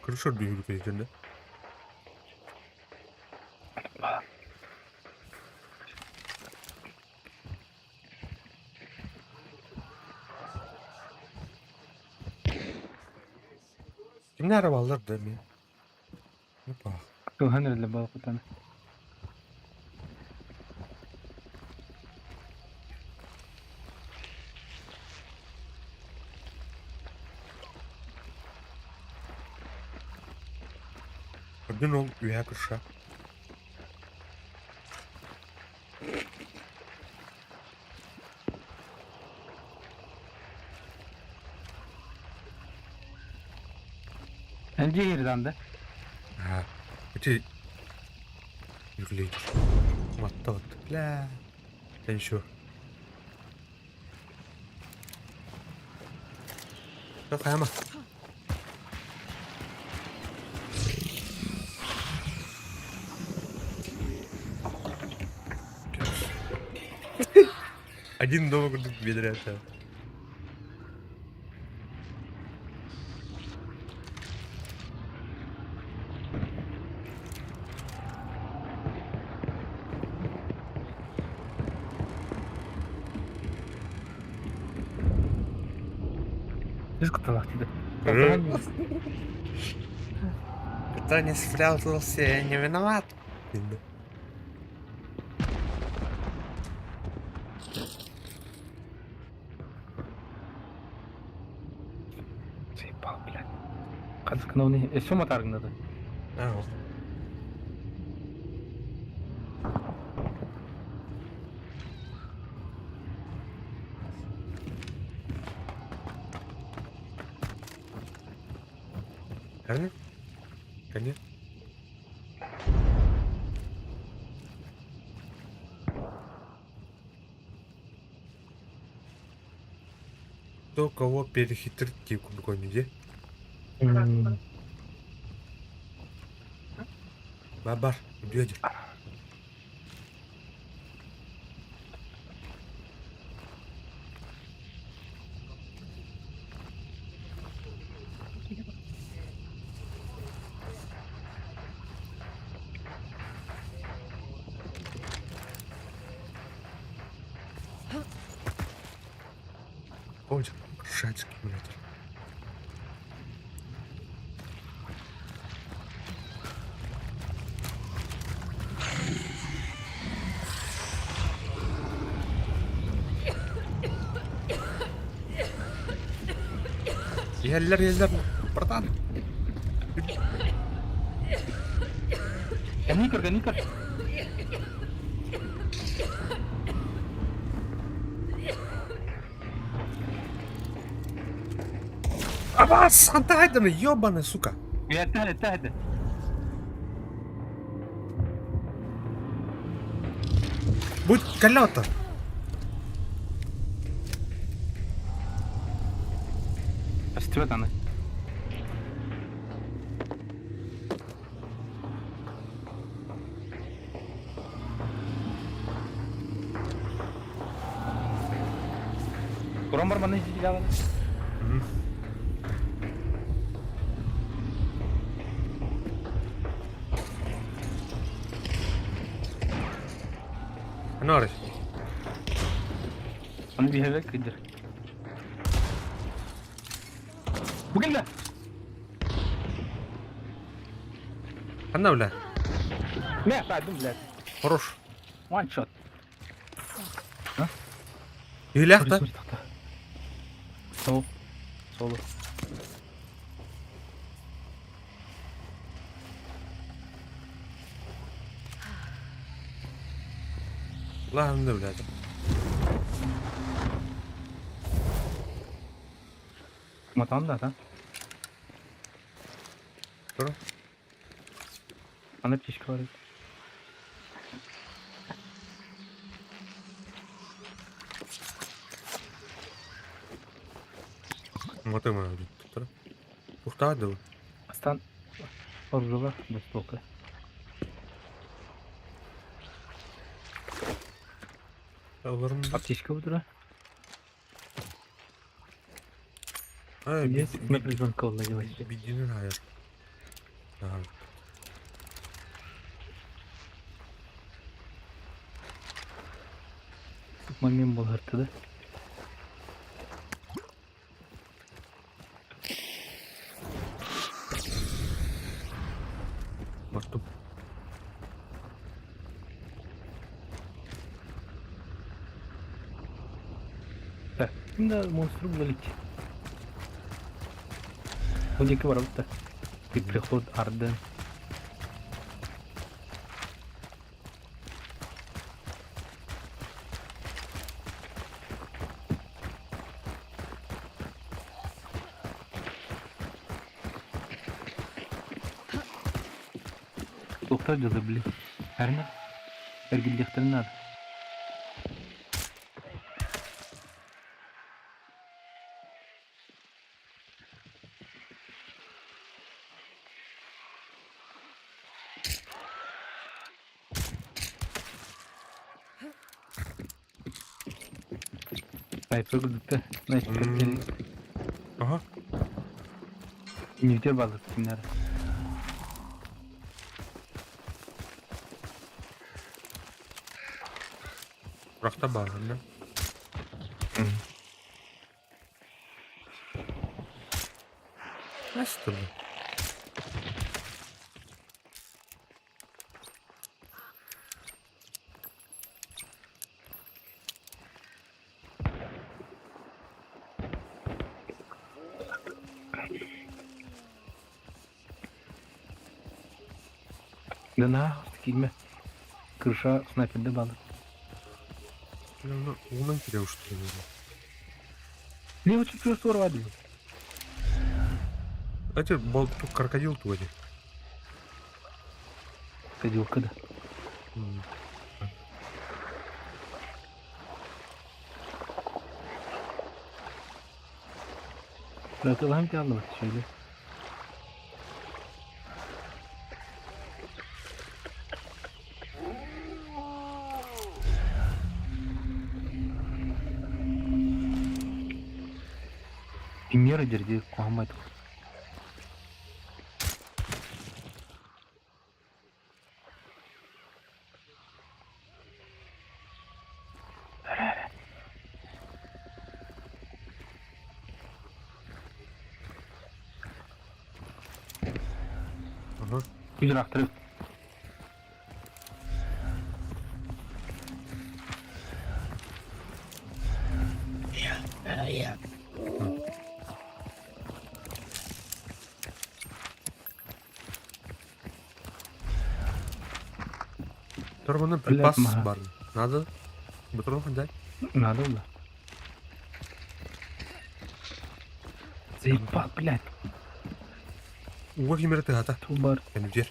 Крыша үрдүһү дьэннэ. Кимнэ арабаллар да эмиэ? Опа. Кылһан эрэллэр балыкытан. Үрдүн ол үөһэ крыша. Эн дьиэ да? Аа, ити Юрлейтер. Матта вот. Бля. Да еще. Да хайама. Один дома курдук бедрята. Үс кыталах диде. Кто не спрятался, не виноват. Заебал, блядь. Ханскановны. Өссө матаргынады. А, Верно? Конечно. Кто кого перехитрит курдук где? Бар, үрдүө Ой, шацкий эмулятор. Иһэллэр, иһэллэр, братан. Гони гони Абас, хантаайданы, ёбаный, сука. Этэ, этэ, этэ. Будь колета. Растет она. Туран бар манна иһитилээҕин. Норris. Аны биһэбэ кыдыр. Бу кэллэ. Ханна бля? Мэ, саадым, блядь. Хорош. One shot. Илэх да? Сол. Соло. Лаһын да блядь. Матан да, да? Тура. Аны птичка бар. Мотыма тура. Тухтаах дылы. Астан оржуга бостуока. Олорун Аптечка бутура. А, Есть напряженка уловилась. Биддинин хайар. Ага. Момент был да? Бартым. Так, да, монстр вылетит. Ол диэки барабыт да. Ты приход Арден. Туохтар дьылы били. Әрнэ. Эргиллиэхтэрин наада. Снайпер курдукта. Снайпер Ага. Нефтер балык кинилэр. Рахта баарына. Астырды. Да на, киирмэ. Крыша снайперде балык. Уунан кире устуруйду. Лево чуть-чуть суорвадым. Эти бол крокодил туоди. Крокодилка да. Bırakalım ki anlamak şöyle. Премьера дерде куамайт. Ага. Күзір ақтырып. Торганы припас Блядь, бар. Надо. Бутырын хандай. Надо было. Заебал, блядь. Уга кимер тыгата. Тубар. Кәнүдер.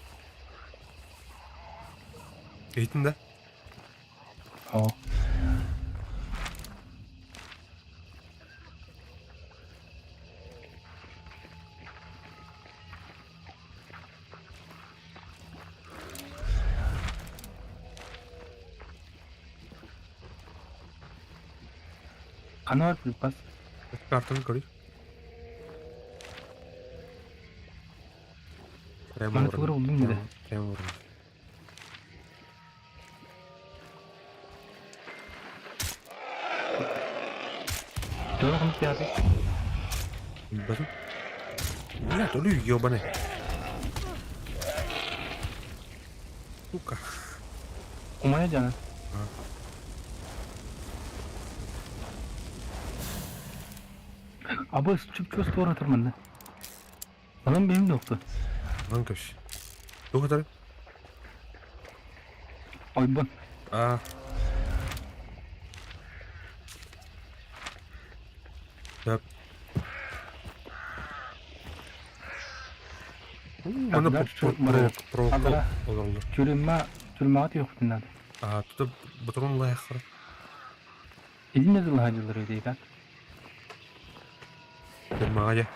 Эйтин да? О. Хана бар припас. Картаны көрүй. Прямо Маны тугура булдум да. Прямо орын. Тугура хам театр. Басым. Бля, то ли ёбаный. Сука. Умая жана. Абы чүп-чүп тура турман да. Анам benim de yoktu. Lan köş. Bu kadar. Ойбон. А. Так. Маны провокал олороллор. Тюрьма, тюрьмаҕа түһүөхпүтүн наада. А, тут батрон лайхар. Итиннэ дылаһа дьыллар үтэй так. Тюрьмаҕа дьэ.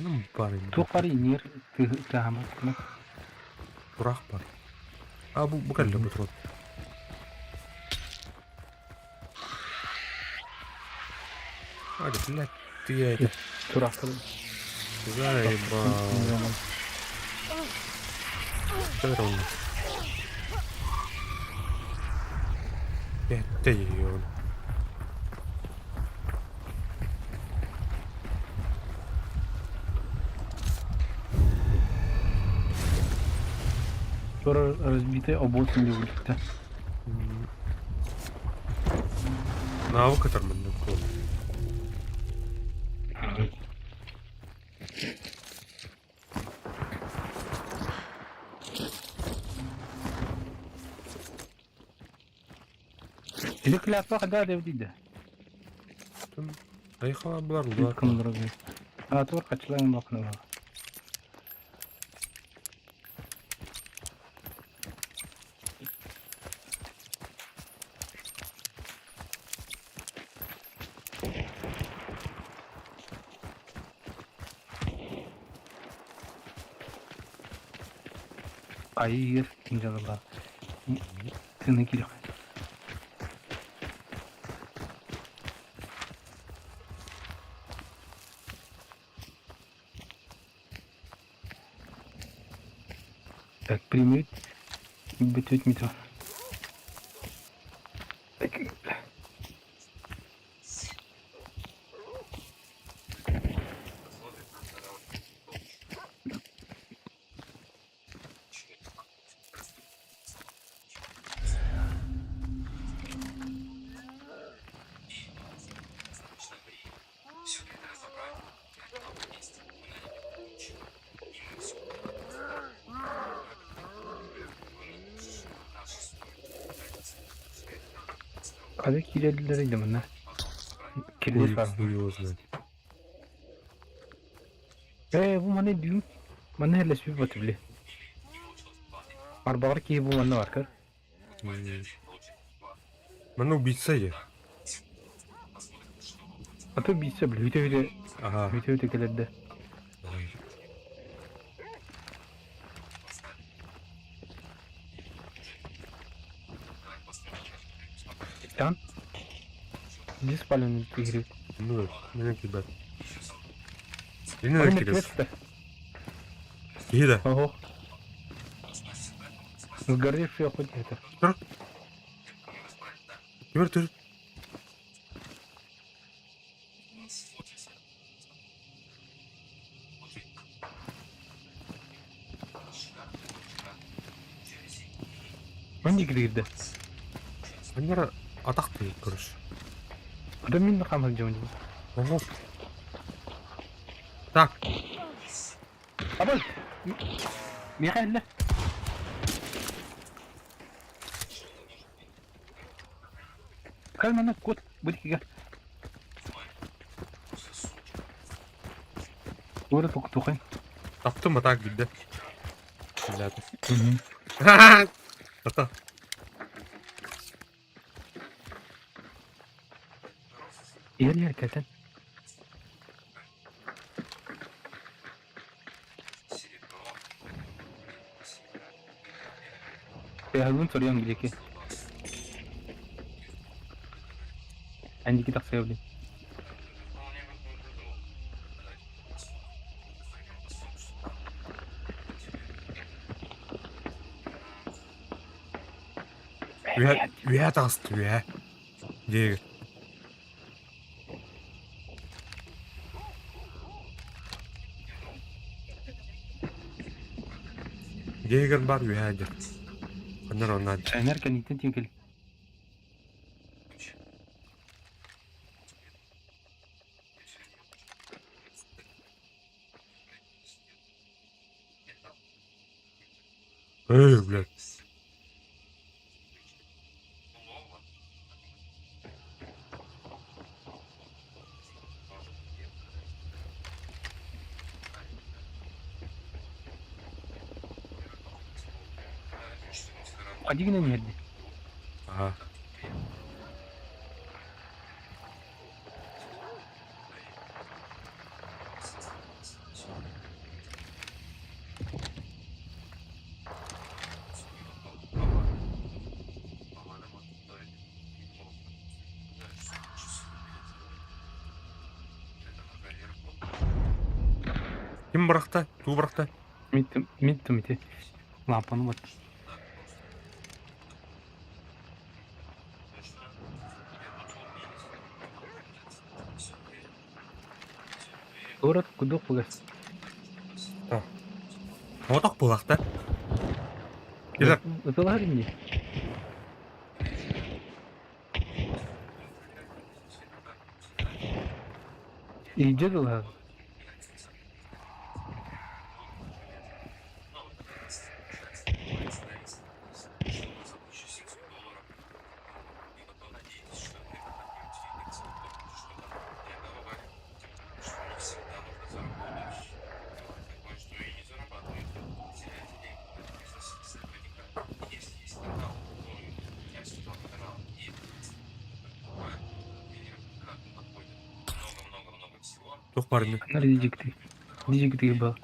Бар Туох баар иҥиир тыаһамат Тураах бар. А бу кэллэ бу турат. А, блядь, ты это. Тураахтар. Заебал. Здорово. Это ее. Вчора разбитый обоз не улетта. Навык атармын кол. Или клятва когда девдиде. Айхала булар булар. А тур качлайын бакны. Айыр кинжалла. Тыны килек. Так, примет. Бетет метро. Так. Хада киирэллэр иде манна. Кирдес бар. Хуй его знает. Э, бу маны дүүм. Манна херлеспи бат били. Арбаҕар киһи бу манна бар көр. Манна убийца я. А то убийца били үтэ-үтэ Ага. үтэ-үтэ кэлэрдэ. Там? Где спален игры? Ну, меня кидать. Не надо кидать. Кида. Ого. Сгоревший охотник это. Что? Теперь ты... Манник кирдэ. Анера атах ты, короче. Да мин хамак дьон. Ого. Так. Абыл. Михаил. Калмана кот будет Ура тук тухай. Таптым атак билде. Блядь. Ата. Ер ер кэлэн. Бэһэлун соруйан билики. Эндики тахсыа били. Үһэ таҕысты үһэ. Диэгэр. Диэгэр бар үһэ дьэ. Оннор оннaan. Энер кэнниттэн тиийэн кэл. Эй, блядь. Хадигина иһэрди. Ага. Ким бырахта? Туу бырахта? Миттим ити. Лампаны бат. Город кудук бугас. Отох булахта. Килер. Ытылар ини. Иджи дылар. Туох барыны? Анар дижикти. Дижикти ба.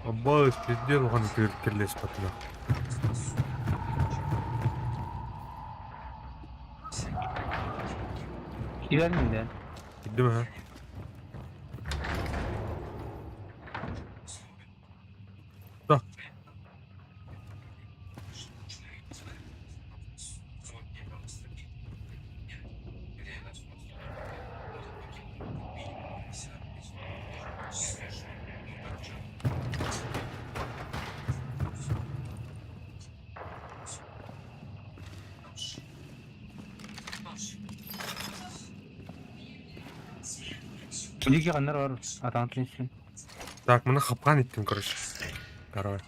Аббас, пиздец, оған кирлес патына. Кирән да. Киддим ha. Да. Дижи каннар бар. Атаан тинсин. Так, мына хапкан иттим, короче. Короче.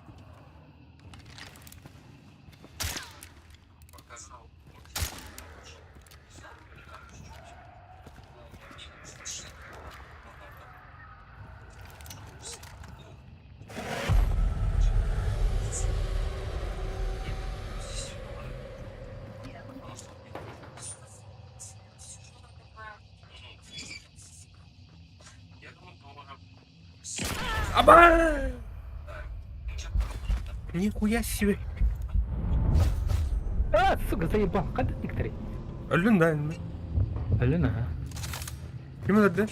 Аба! Нихуя себе. А, сука, заебал. Када диктори. Өллүн да инме. Алена. Ким өлөрдө?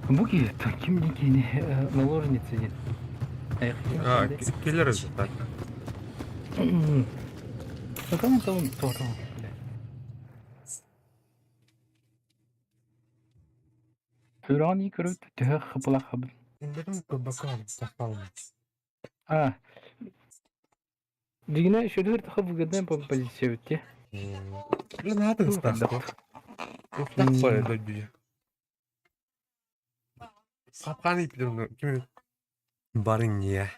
Буки, ким дикини наложница дин. А, киллер өзү, так. Там там там. Фюрани көрүт төһө хыпылах хабын. Индерим көбөкөн тахпалым. А. Дигине шөдөр тахы бүгеден по позиция битти. Блин, атын стахпа. Тахпа дойду. Хапкан иптим ким барын не.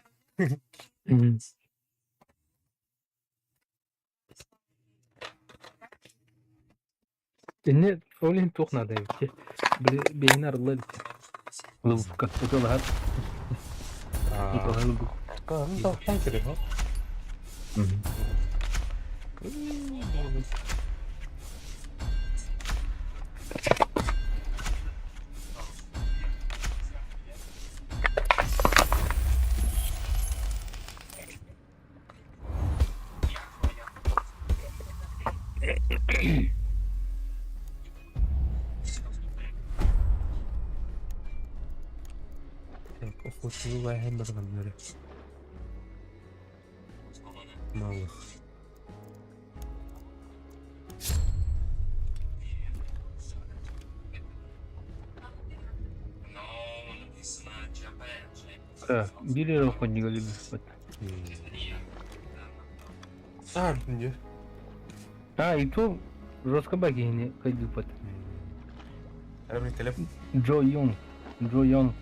Инне олин тухна да битти. Бейин арылы битти. Лубка туталар. А, тахпан керек, а? Так, охотилай хембергеннери. Малых. Били охотника любит. А, не. А, и то жестко баги не ходил под. Джо Йонг. Джо Йонг.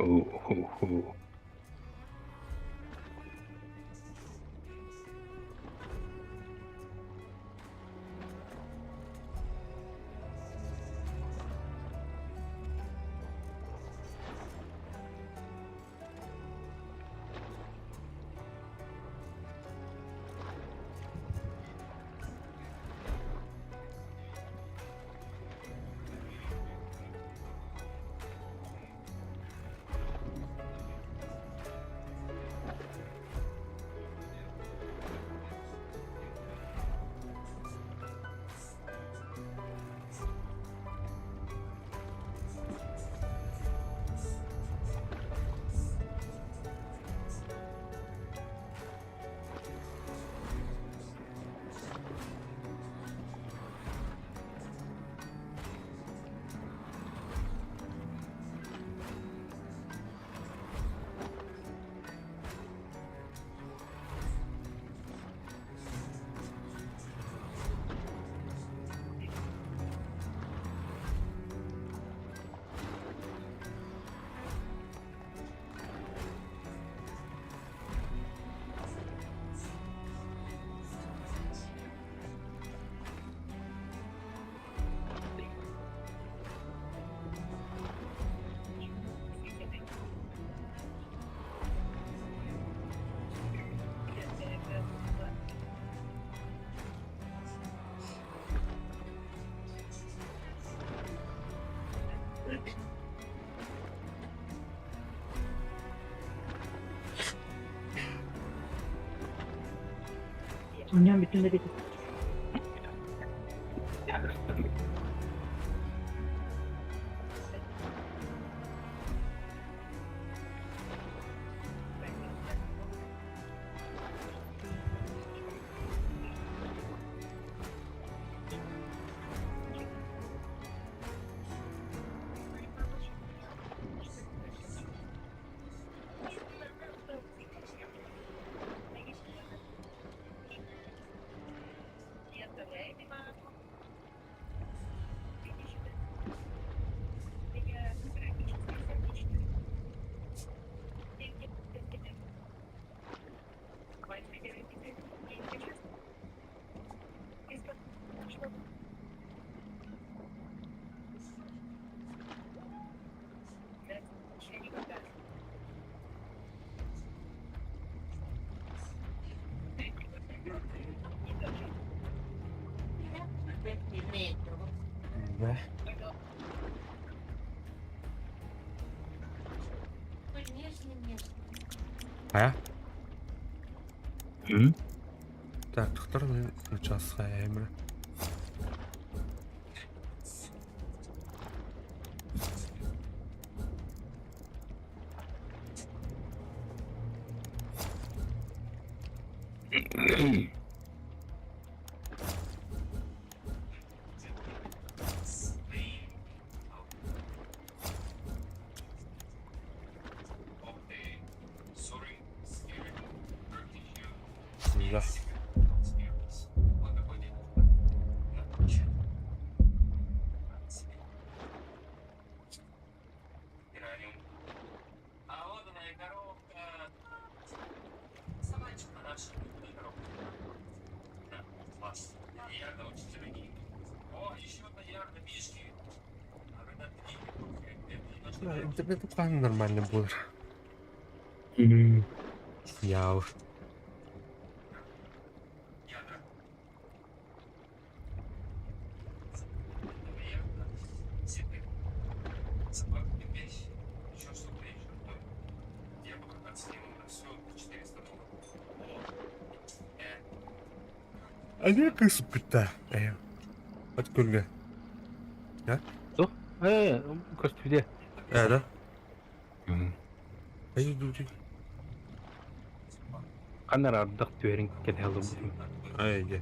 Ho ho ho. Оонньоон бүттүм да диэтим. Бэ. Хайа? М? Так, доктор, мин начаас хайа. Да. Интернет ухаан нормально буолар. Яу. Они кыспыта. От күлгэ. Да? Суох. Ээ, көстүбүтэ. Ээ, да? Эй, дути. Ханна эрэ ардах түһэрин кэтэһэ олорбутум. Ай, дьэ.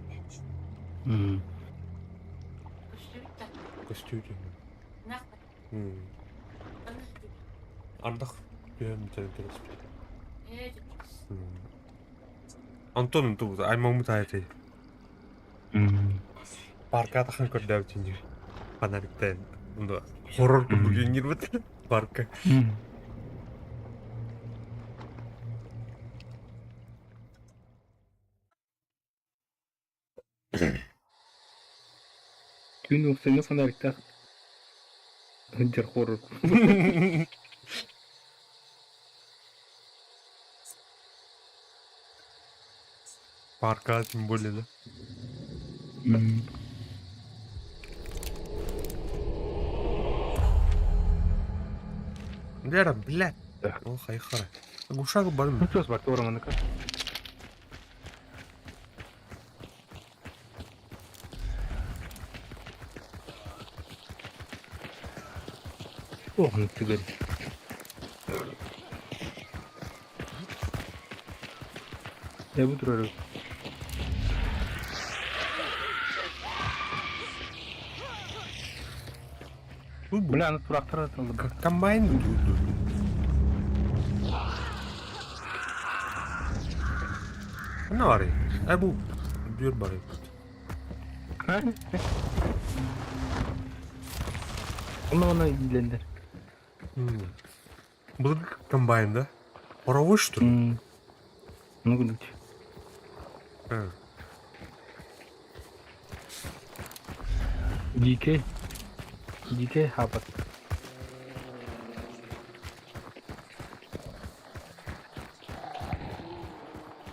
Көстүүтүн. Ардах түһэн бүтэрин кэтэспит. Антон тубут аймаммыт аайы Парка атахан көрдөөбүтүн дии. Фонариктан хоррор курдук иҥнирбит парка. Түүн уопсайга фонариктаах сылдьар хоррор Парка тем более, да? Лера, блядь. Так. Ол хайхара. Глушак бар Ну что, с Бартуром, Ох, ну ты говоришь. Я буду ролик. Бля, аны турактар атылды. Комбайн Ne var ya? E bu bir var. Onu ona ilgilendir. Бұл комбайнда. Паровой что ли? Ну, гудуть. Дикий. Дикий хапат.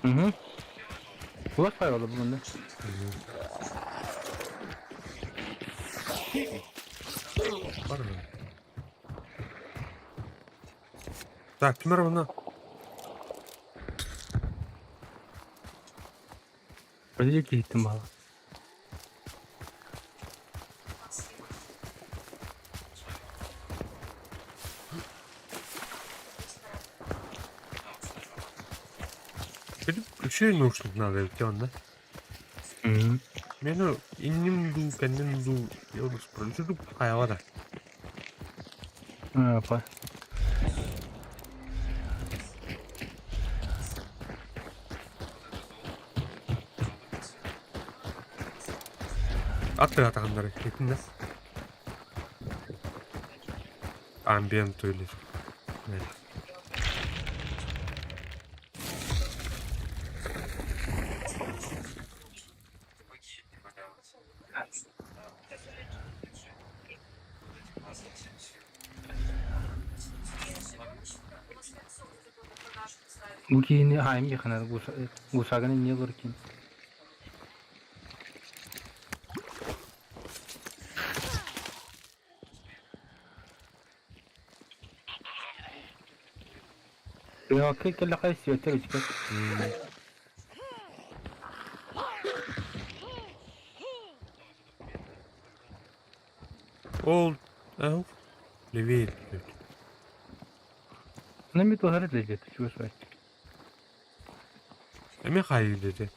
Угу. Куда файл бұны? Бар Так, кимер оны? Вроде киттим бала. Үчүгэй наушник надо эбит онно. Мени инним дуу, кэнним дуу, үчүгэй хайаҕа да. Апа. Ат тыатаҕыннары итиннэ. Ambient öyle. Бу киһини хаайым диэххэ гусагын инньэ олорор киһи. Ыһыахха кэллэххэ сүөттэр үчүгэй. Ол левее Ну ми туһары лежит, чувствуешь. Эмиэ хаайыы дии.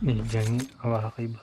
Дьаҥ абааһы хайба.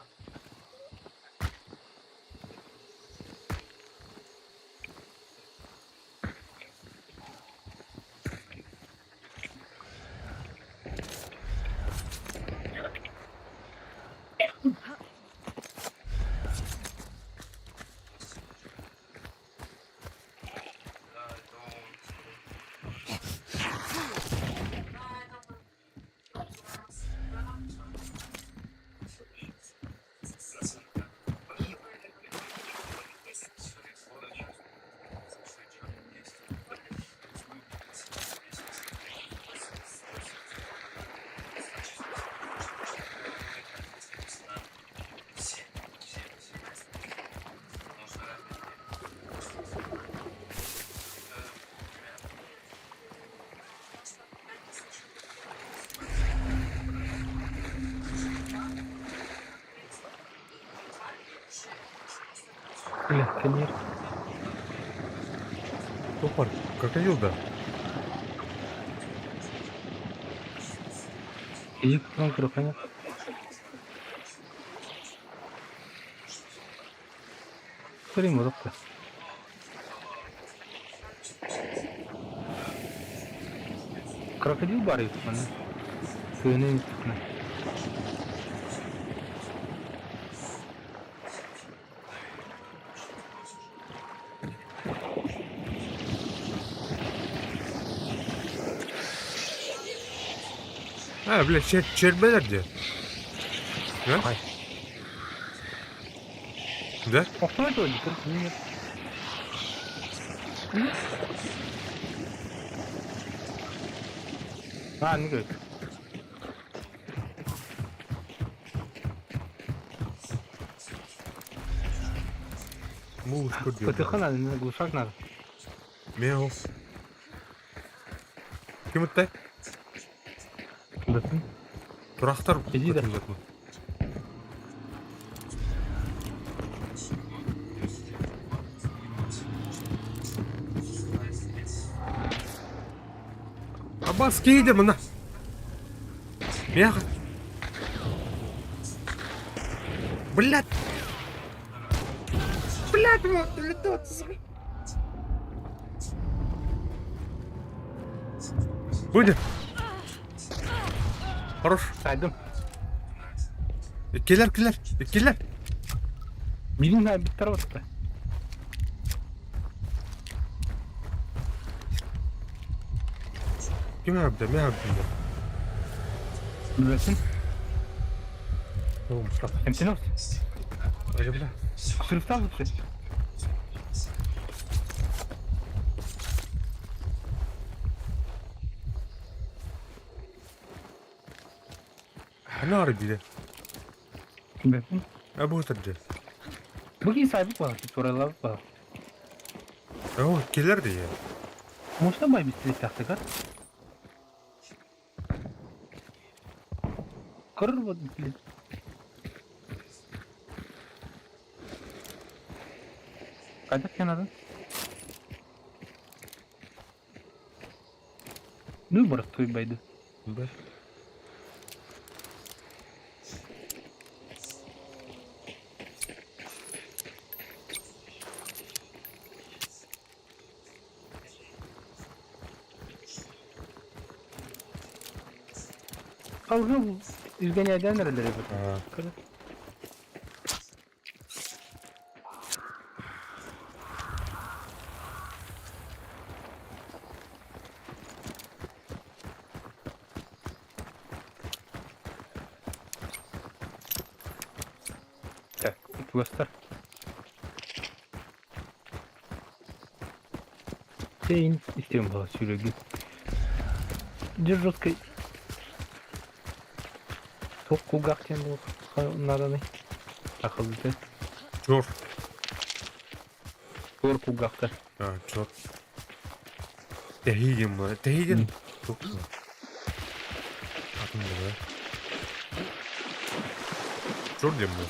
Бля, конечно. Топор, крокодил да? Иди к нам, крокодил. Смотри, музыка. Крокодил бар манна. Тыаны үттүнэ. А, бля, чербелер дии. Да? Ай. Да? Охтой то Нет. А, не говорит. Муус көрдүө. ПТХ надо, не глушак надо. Мео. Ким ыттай? Да ты. Турахтар Иди да. көтүллэр. Абас кииде мына. Меха. Блядь. Блядь, вот, Будет. Хорош. Сайдым. Иккилэр, килэр, иккилэр. Билин на биттер отта. Ким әбді, мен әбдім. Билесин. О, Мустафа. Эмтенос. Ажа, бля. Шрифта лучше. Нары биде. Билесин. Абу тырды. Бүгін сайбык бар, туралап бар. О, килер дии. Можно бай быстрее тактика? Кыр вот, блин. Кайда надо? Ну, брат, той байды. Да. А уже изгоняй нерелери бит. А, Так, пластер. Сейн истем была сюрреги. Держоткой. Тоқ кулгақтен бұл наданы. Ақылды. Чор. Тор кулгақта. А, чор. Тэһиген була. Тэһиген. Тук. Атын була. Чор диэн була.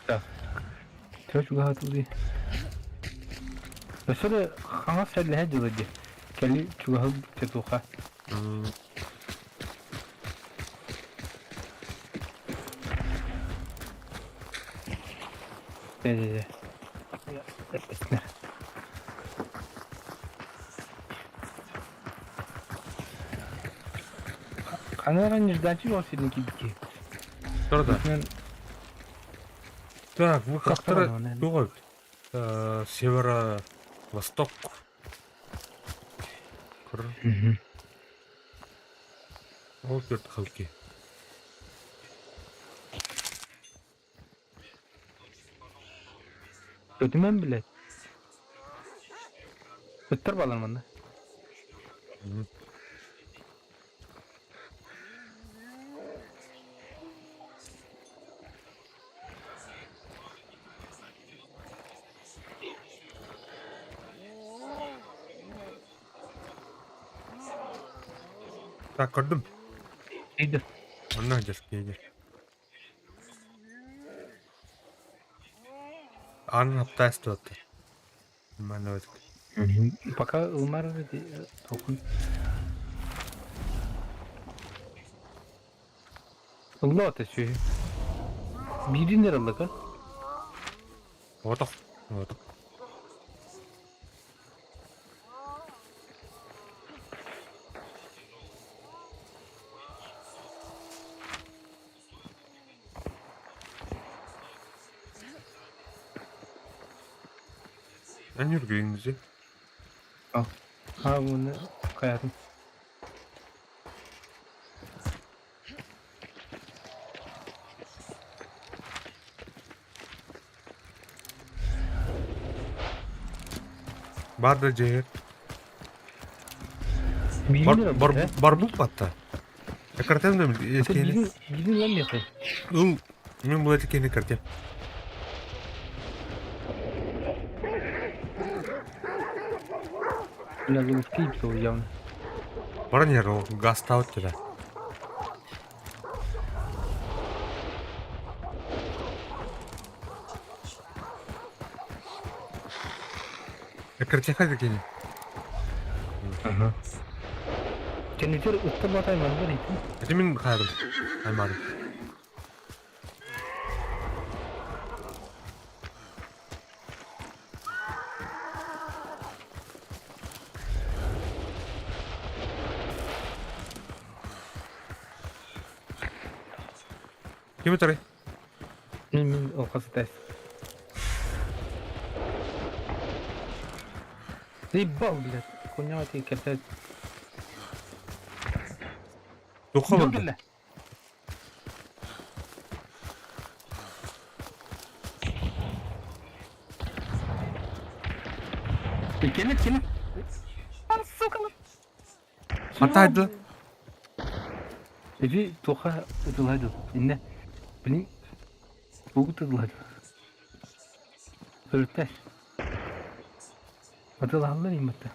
Так. Төрт чугаһа туди. Өсөлө хаңа сәллэһэ дьыла ди. Кэли чугаһы тетуха. Э. Канара нежданчик он сильный кибики. Турда. Мен Так, вы Как как-то там оно, тугой. Северо-восток. Кыр. Ол төрт халки. Көтүмөн билет. Ыттар балар манна. Так, көрдүм. Иди. Онно сылдьар киһи. Аанын хаптаас туотта. Манна Пока ылмар толкун. Ылла ата сүһү. Биирин эрэ ыллыка. Отох. Отох. Эн үргүйүҥүзү. Ал. А уонна хайатын. Бар да дьиэ. Биирин эрэ Бар ылбыт, э? барбыт батта. Экартем да Ата киһини. биирин биирин ылан миэхэ. Ыл мин бу эти киһини картем. Бля, ловушки ипсо явно. Баран иһэр ол гастаабыт тебя. Экартеха да кини. Ага. Кэннитер ытта батай мандар итин. Ити мин хаадым. Аймадым. Ким өтөрүй? Мин мин алхас тест. Заебал, блядь. Хуйня ты кертет. Туохха барда? Кэлэ, кэлэ. Сука. Хантаайдыла? Эби туха ытылайды. Инне. Блин. Тугу ытылайды. Өлтәш. Ытылаллар иммәттә.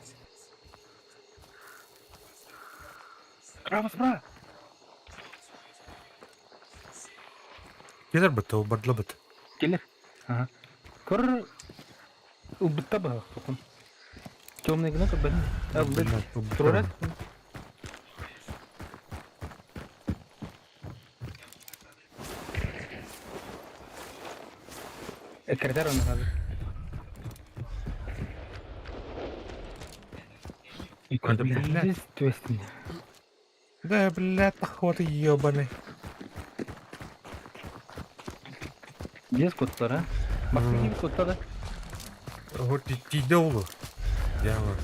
Справа, справа. Кэлэр бытта, бардыла быт. Кэлэр. Ага. Көр ылбытта баһах тукун. Темный гына көрбөтүн. Ылбыт. Турар. Эккирэтэр онно хаалар. Да, блядь. Түөстүн. Да, блядь, охота ебаный. Биэс куттар, а? Бастакы кутта да? Вот тиийдэ олу. Яма.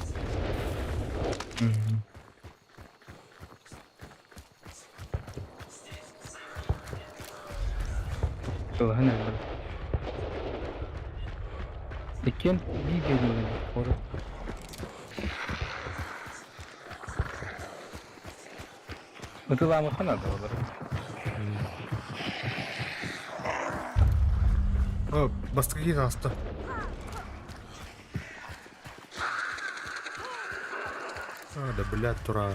Тылаһын элбэх. Иккиэн биир дьиэлэрин куорат. Ытылаамыхха наада олор. О, бастакы киһи таҕыста. А, да, блядь, тура.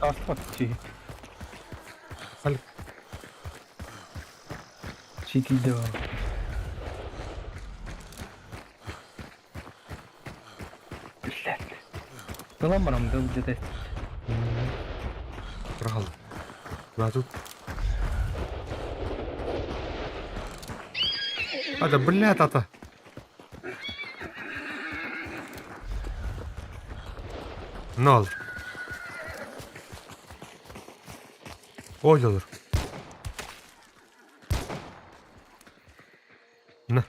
Ааспат киһи. Хал Ситийдэ баар. Блядь. Ылан барам да где-то. Турахал. Да тут. А да, блядь, ата. Нол. Ой, olur. На.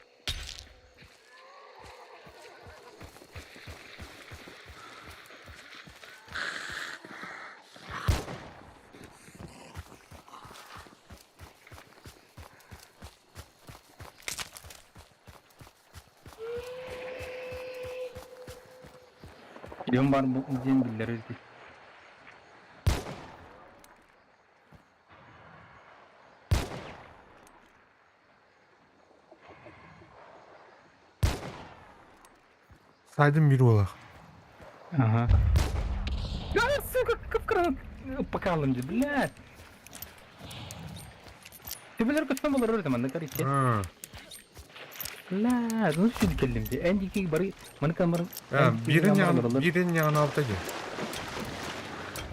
Дьон баар диэн биллэрэр дии. Сайдым биир уолах. Ага. А, сука, кып-кыра покалым дии, блядь. Ты билэр көстөн болорор этим, манна короче. Бля, ну сүд келдим дии. Эн дики бары маны камер Бирин яғын бирин яғын алты дии.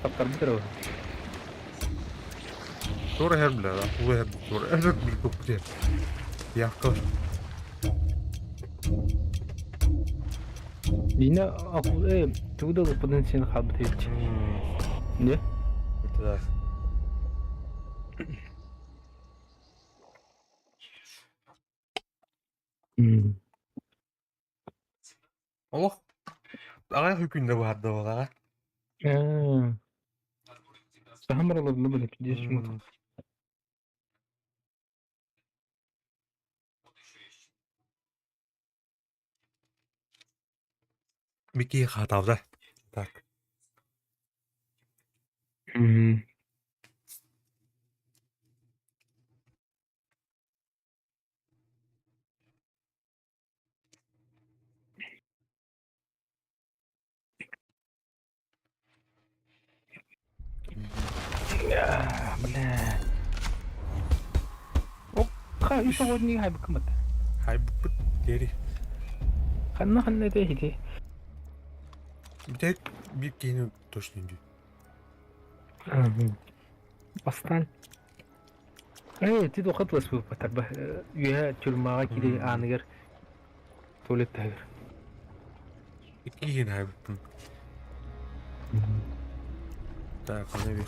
Таптарбыт эрэ. Тура һэр бля, улы һэр тура һэр бля Явка. Дина акул тугу да ылыппытын син хаалбыт эбит. Не? Да. Олох аҕай күндэ баһарда буолаҕа. Саха мараларына били пиздец чумут. Микки хаатаабыта. Так. Бля. Ха, үс оҕонньугу хайбыккын Хайбыппыт диэри. Ханна ханна этэ ити? Бүтэһик биир киһини точно дии. Бастаан. Ээ, ти туохха тыласпыппаттар ба үөһэ тюрьмаҕа кири ааныгар туалет таһыгар. Икки киһини хайбыппын. Так, аны bir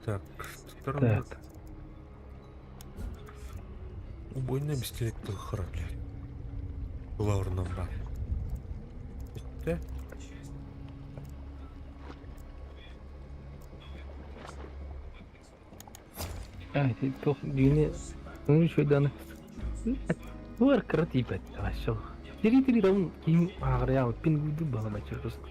Так, Так. Убойна бистилет тылхара, блядь. Была бар. Бүттэ. А, ити туох дьиҥэ үчүгэйдааны туох кыра тиийбэт вообще. Тири-тири рам киһим ааҕырыйаабыт пин гүйдү баламаччы просто.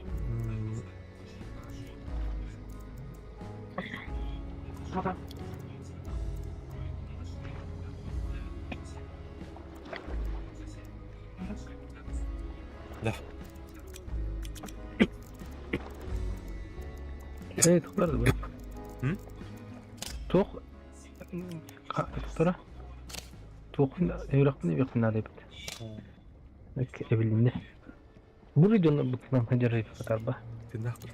Да. Ээ, туохтар да М? Туох туохтара туохпун үөрэхпин үөхпүн наада эбит. Эбилиннэ. Бу дьону букынан дьарыйбатарба. Тынахпыр.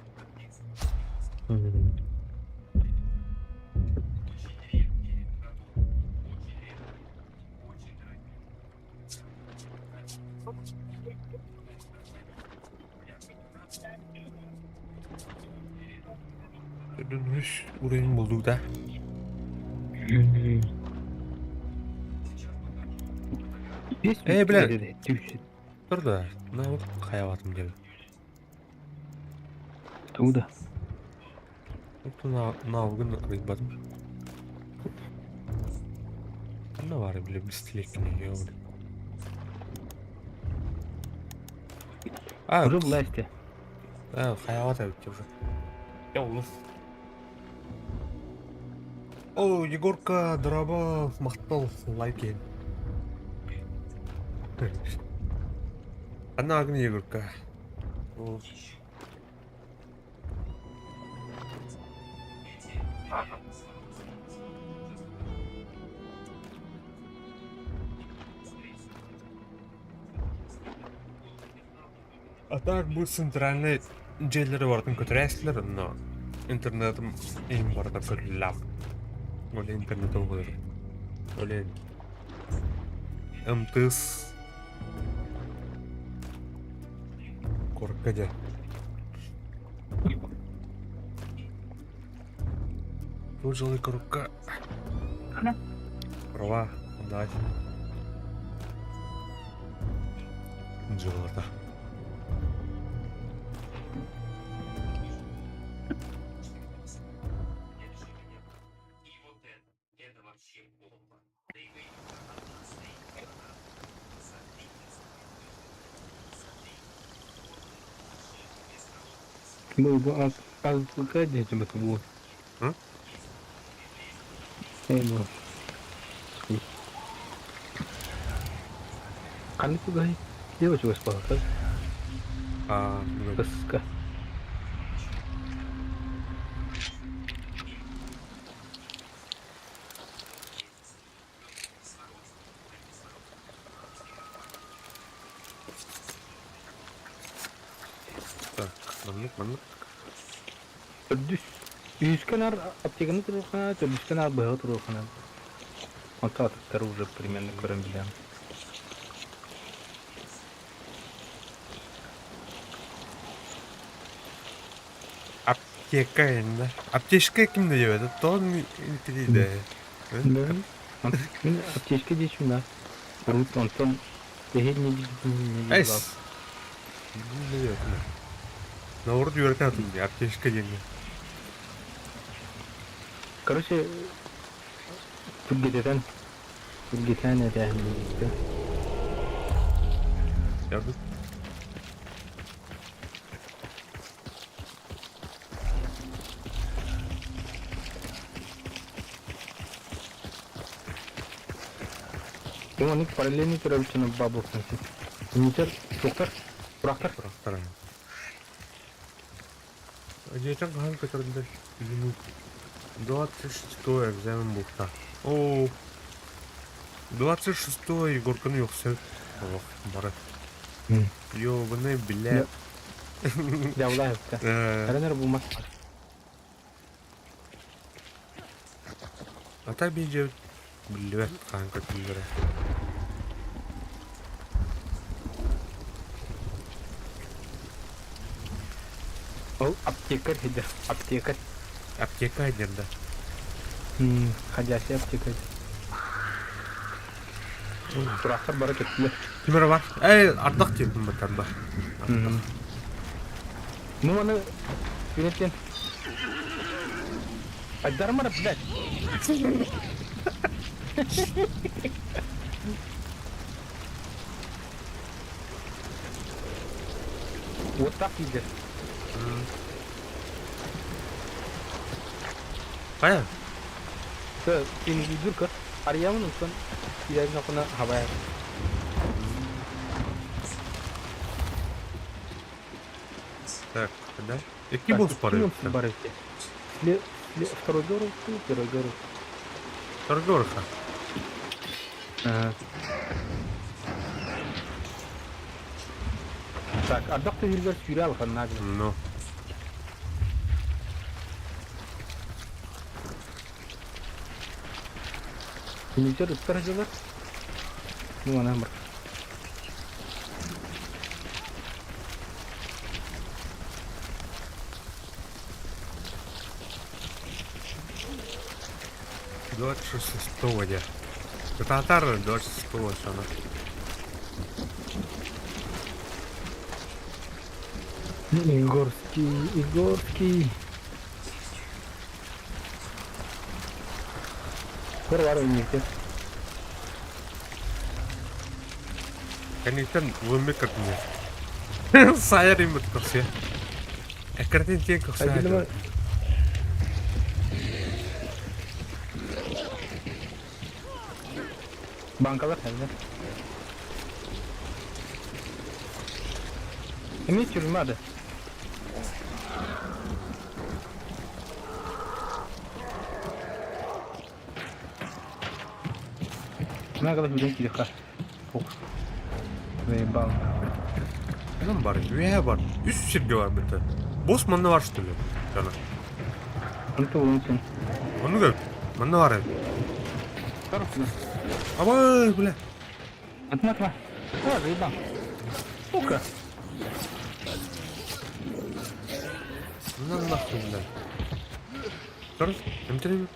Dönmüş burayı bulduk da. Ээ, бля. Тур да, мына хайабатым диэн. Тугу да. Наалгын арыйбатым. Ханна баар били бистилеккини ёбун. А, Уже власти. А, хайабат эбит уже. Я улус. О, Егорка, дорообо, махтал, лайк Ханна агны Егорка. О. А так бу центральный дьиэлэри барытын көтүрээсилэр, но интернетым им барыта көрүллээх. Ол интернет оҕолор. Ол МТС куоракка дьэ. Бу дьылы курукка права отдать. Дьылата. Бу бу азбука диэтим бу. М? Эй бу. Ханнык тугай? Дева чугас буолар. А, ну, Кыска. Так, маннык, маннык. Төрдүс. Үһүскэ наар аптеканы туруоххана, төрдүскэ наар быһаҕы туруоххана. Онтон атыттары уже примерно көрөн билэм. Аптека инна. Аптечка ким да диэбэтэ, тоҕо интириидэ. Да. Мин аптечка диэчим да. Урут онтон Эс. Наоборот үөрэтэн атын дии, аптечка диэҥҥэ. Короче, түргэтэтэн, түргэтээн этээһин Yardım. Оны параллельно төрөбүччүнү бабылсын. Нитер, туктар, турактар. Турактар. Дьиэтин хаһан көтөрдөр? 26 экзамен буолта. Оо, 26 Егорканы йохсөп. Олох бары. Ёбаный, бля. Дьавлаевка. Эрэнэр булмас. Ата биидьэбит биллибэт хаһан көтөллөрө. Ол аптекарь сидер. Аптекарь. Аптека диэн да. Ходячий аптекарь. Тураахтар бары көттүлэр. Ким эрэ бар? Эй, ардах диэбитим баттарда. Ну аны Билеттен. Айдармара, блядь. Вот так идет. Хайа? Кинигидурка. Арыйамын онтон киирэрин окуна хабайар. Так, да? Икки босс бар эбит. Бар эбит. Второй город, первый город. Второй город, ха. Так, ардах түһүлгэр сүүрэ алханнаах. Ну. Кинилэр ыттар дьылар. Ну, ана бар. 26 дьэ. Кытаатар 26 сана. Игорский, Игорский. Көр бар инникте. Кэнниттэн выммыт көрдүнү. Сайар иммит көрсө. Эккирэтин тиэн көрсө. Айдылыма Банкалар хәлләр. Эмиэ тюрьма да. Надо бүтэн кириэххэ. Ох. Заебал. Ким бар? Үөһэ бар. Үс сиргэ бар быта. Босс манна бар что ли? Дьоно. Онто уончун. Оннук эбит. Манна бар эбит. Абай, бля. Атма, атма. О, заебал. Сука. На нахуй, бля. Короче, эмтэрин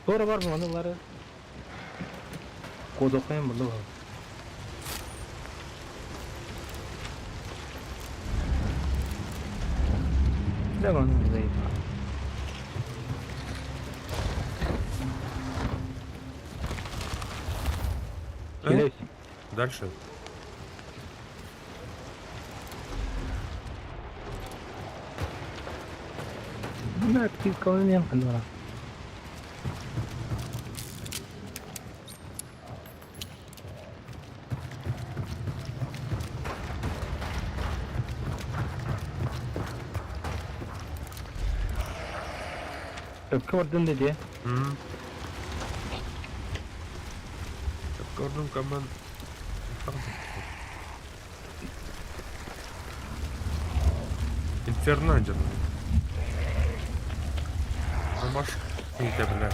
Туора бар маналары. Кодокайым булду. Да, он заебал. Э? Дальше. Мына аптечкаларын ханна Сөпкө бардын да дии. Сөпкө бардым коман. Инферно дьон. Маш киһитэ бля.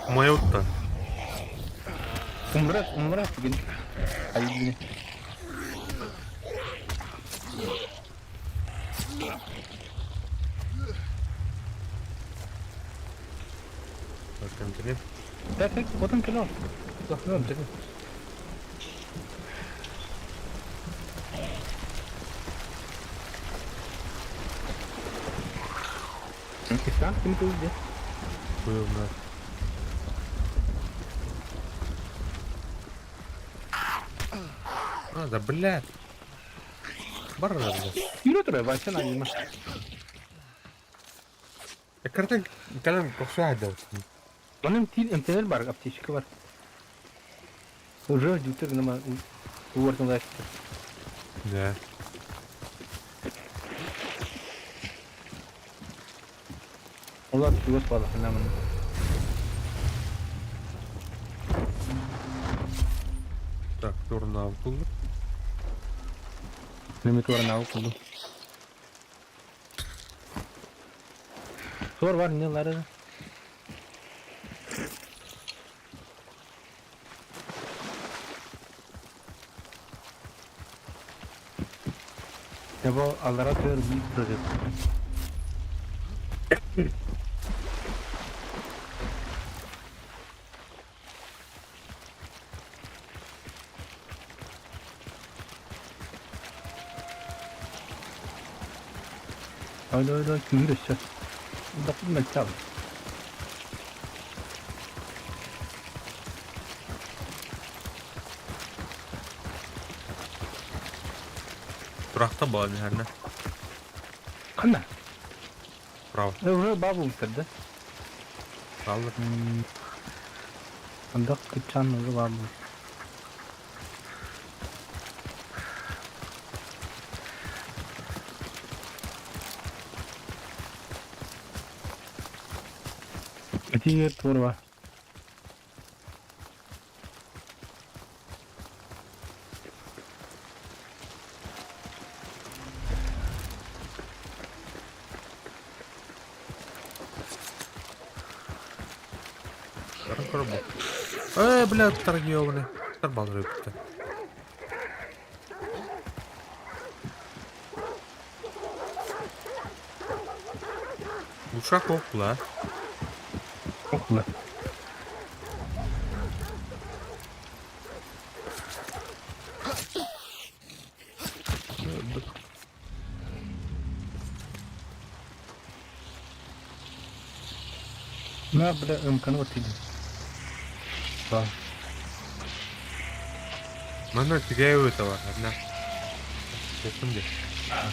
Умайутта. Умрат, умрат бүгүн. Айгини. Так, вот он кино. Киса, ким туйде? Буйумна. А, да блядь. Бар блядь. Yürü турай, Вася на нема. Картин кэлэн көхсө Onun MTL бар, аптечка бар. Уже дютер нема уортын. Да. Олар чугас бала намын. Так, турнал булды. Неме турнал булды. Сор бар не лары. Ya bu allara tör bir proje. Öyle öyle küfür işte. Bakın ben tabii. Турахта буолан иһэрнэ. Ханна? Право. Уже бабу да? Аллар. Андак кычан уже бабу. Тигер турба. Э, бля, торгиеваны. Тарбал рыбы-то. Ушак окла. Окла. На, бля, МК, вот иди. Да. Манна тигээви этого, одна. Секунды.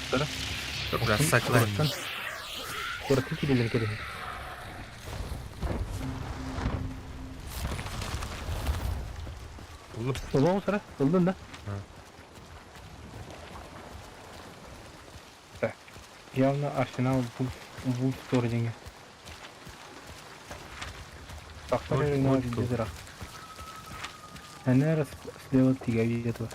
Сара. Бля, Кураты килелер керек. Улуң сара, ылдын да? Так. Явно арсенал бул тур деньги. Тахтар вот. Наверное, слева тига этого.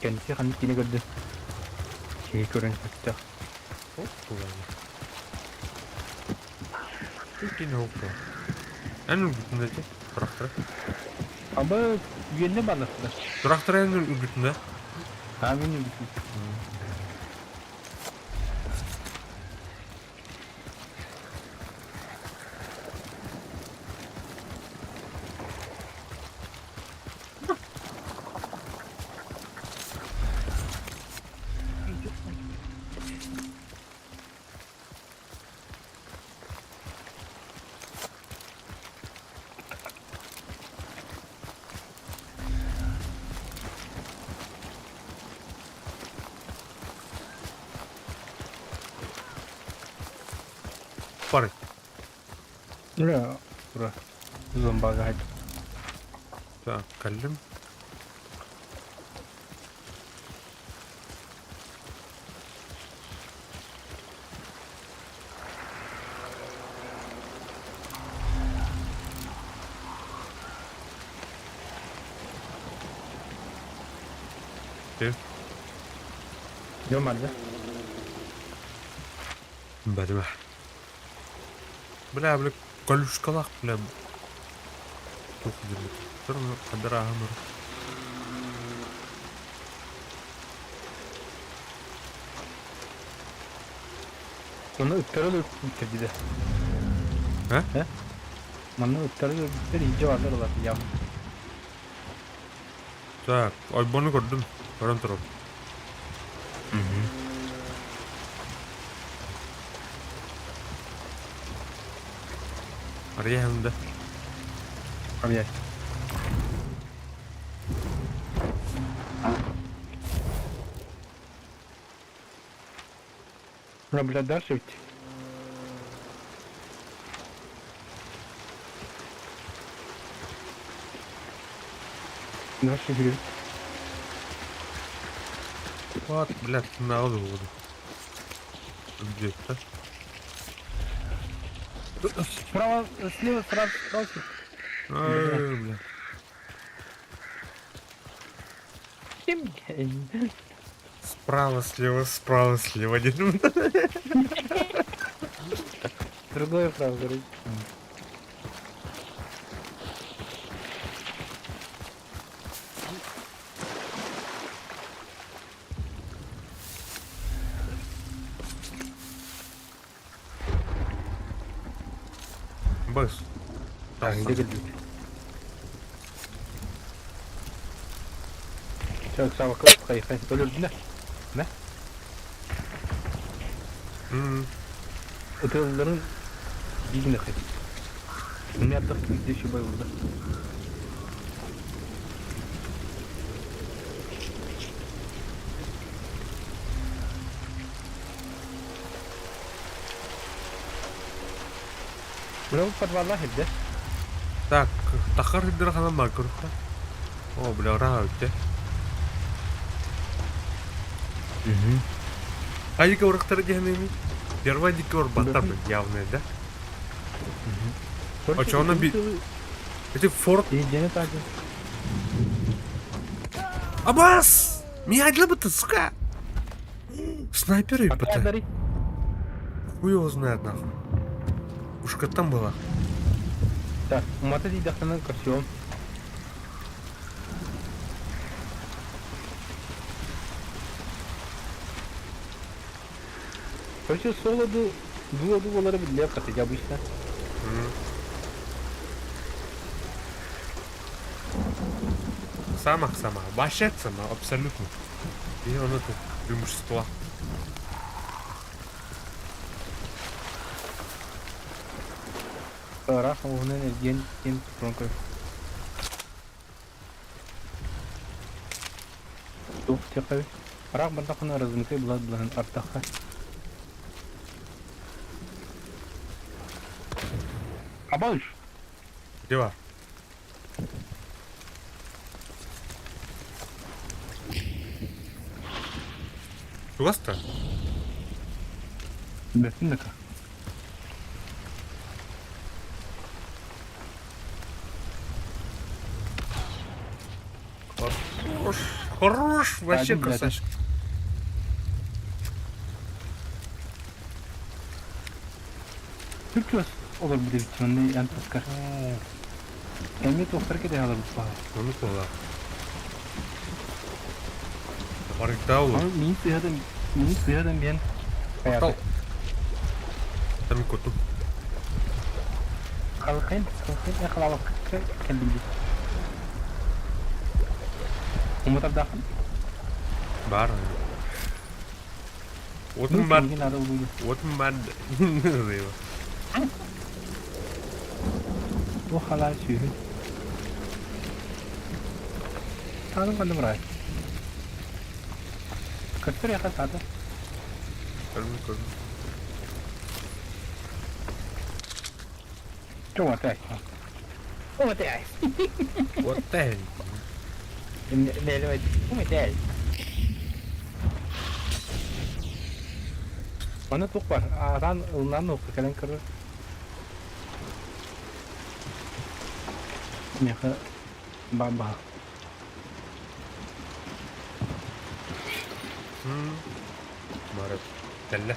Кэнси хан кине көрдү. Киһи көрөн сөптөөх. Кине окла. Эн үргүтүндэ ти. Турахтара. Аба үйенне барластыра. Турахтара эн үргүтүндэ. А мен үргүтүн. баар? Бля, ура. Зомбага. Так, кэллим. Ты? Идем, да? Бадыма. Бля, бля, колюшкалаах, бля. Туох диэбит. Хадырааһым Манна ыттары өлөрбүттэр дии. А? Э? Манна ыттары өлөрбүттэр иһдьэ бааллар улаат ям. Так, ойбону көрдүм. Көрөн турабын. Арыйа да. Арыйа. Ну, бля, дальше идти. Дальше говорит. Вот, блядь, на воду. Где-то. Справа, слева, сразу, сразу. Ай, бля. Справа, слева, справа, слева. Один. Другое право, короче. Бас. Так, где где? Чё, сава, хай, хай, өлөрдүнэ. Мэ? Ытыалларын биирин хай. Мне ардах күүстээх үчүгэй буолла. Бля, подвалла хилде. Так, тахар хиддера ханан бар көрүктэ. О, бля, ыраах эбит Хайдика урактары диэхинэми? Первая дикий урбаттар явные, да? А чё она би... Это форт... Абас! Меня бы сука! Снайперы, ебать. Хуй его знает, нахуй. Ушка там была. Так, умата дии көрсүөм. Короче, соло ду, дуо дуолары биллэр хатыйа обычно. Сама, сама. Вообще сама, абсолютно. И он это преимущество. Ыраах уһунан эргиэн диэн туран көр. Туох диэххэ Ыраах бардаххына размыкай булат булан ардахха. Абалыш! Где бар? Чугас-то? Бэртин да Хорош, хорош, вообще красавчик. Түркүс олор билебит онны эн таскар. Эми туохтар кэтэһэ олорбут Ону куола. Барыкта ол. Мин сыһадан мин сыһадан биэн Тал. Там коту. Халкын халкын эхлалык кэлбинди. Умутардаахын? Бар. Отун бар. Отун бар. Бу халаа сүүһүн. Таным ханна барай. Көстөр яха саата. Көрүм көрүм. Чума ты. Чума ты. What the Неле. Маны тух бар. Адан ылынан оқы кэлэн көрөр. Меха баба. Марат. Кэллэ.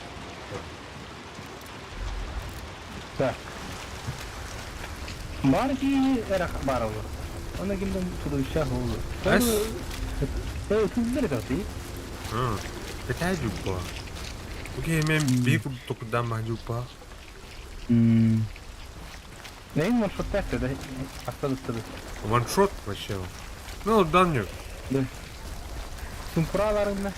Так. Бар киһи эрэ баар олор. Оны кимден чудовища болду. Эс. Тыллар это Кэтэй жуппа. Окей, мен бии курдук токудаан жуппа. Нейн маршрут да астады. Ваншот вообще. Ну, дан мне. Да. Сумпураларында.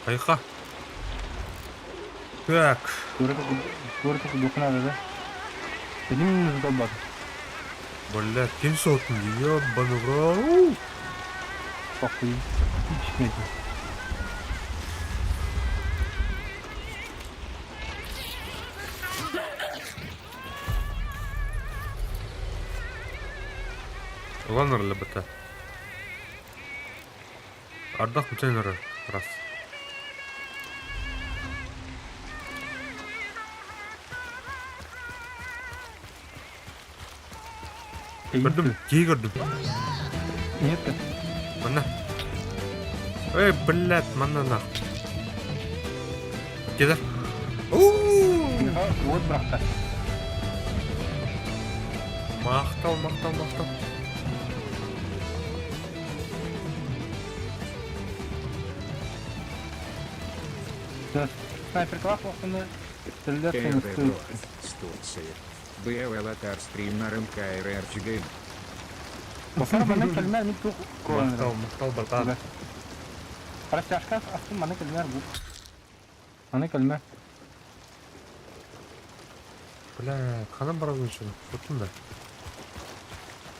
Хайха. Так. Көрді духнады да. Едим задолбады. Блядь, ким сотын, ебаный в рот. Похуй. Ичмеди. Ладно, лебета. Ардах бүтэн раз. Көрдүм, кии көрдүм. Нет. Манна. Эй, блядь, манна нах. Кедер. Вот брахта. Махтал, махтал, махтал. Да. Снайпер класс охуны. КРД с Турции. БЛ стрим на РМК РРЧГ. Мана кэлмэр мин тух Махтал, махтал, братан. Растяжка астын мана кэлмэр бу. Мана кэлмэр. Бля, ханан барабын шуну. Куттун да.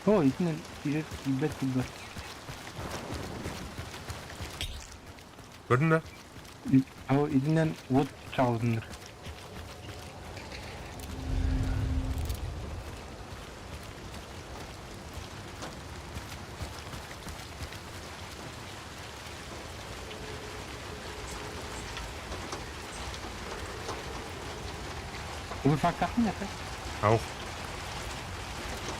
О, итинен кирер кийбет кийбет. Көрдүң да? О, итинен вот чалдыныр. Вы фактах нет, Аух.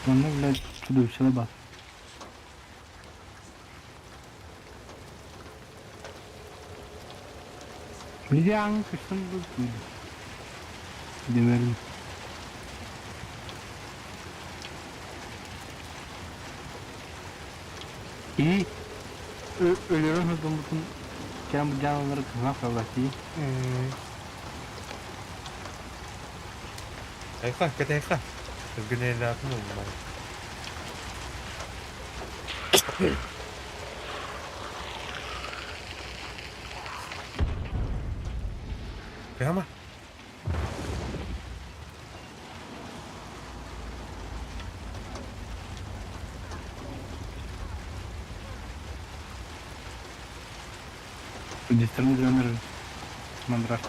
Ну, блядь, чудовище лоба. Лидиан, кышын был. Демерин. И өлөрөн хызбын кем жанлары кызна калати. Айха, кэт айха. Өзгүнэ атын oldu. Прямо? Дистрин жанр мандраж.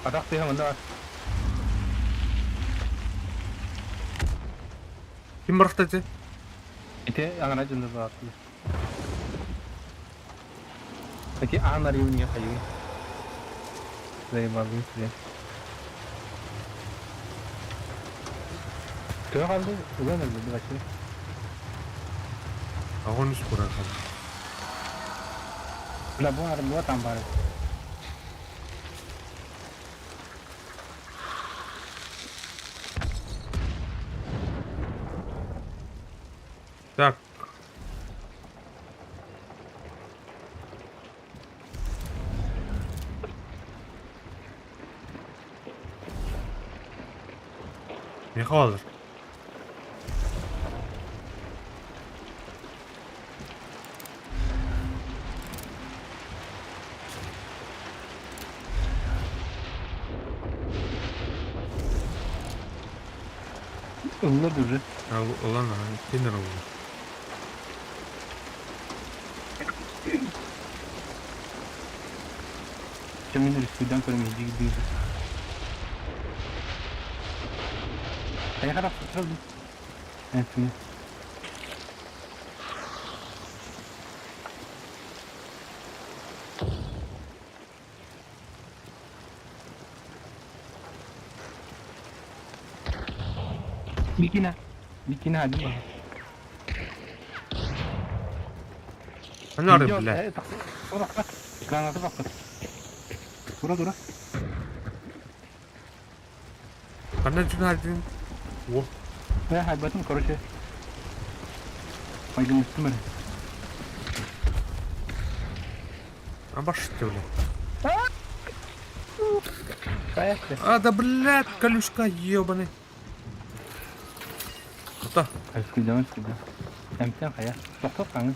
Атақ тыға мында бар. Ким барахта те? Ите аңара жынды бар. Эти анар юне хаю. Заебал себе. Төе қалды, улан өлді вообще. Огонь скоро қалды. Бля, бұл арым там бар. Так. Миэхэ олор. Ылла уже. Ылан иккиэн ылла. Кэмин рискуйдан көрөн иһдьигирдиир. Хайа тахсар дуу? Бикина. Бикина один баҕа. Анары, бля. Граната бахпыт. Тура тура. Ханна жүн О. Я хайбатын, короче. Майгыныстым эрэ. Обошли, бля. Поехали. А, да, блядь, колюшка ебаный. Ата. Скидам, скидам. Эмтэн хайа. Тохтоо хаҥын.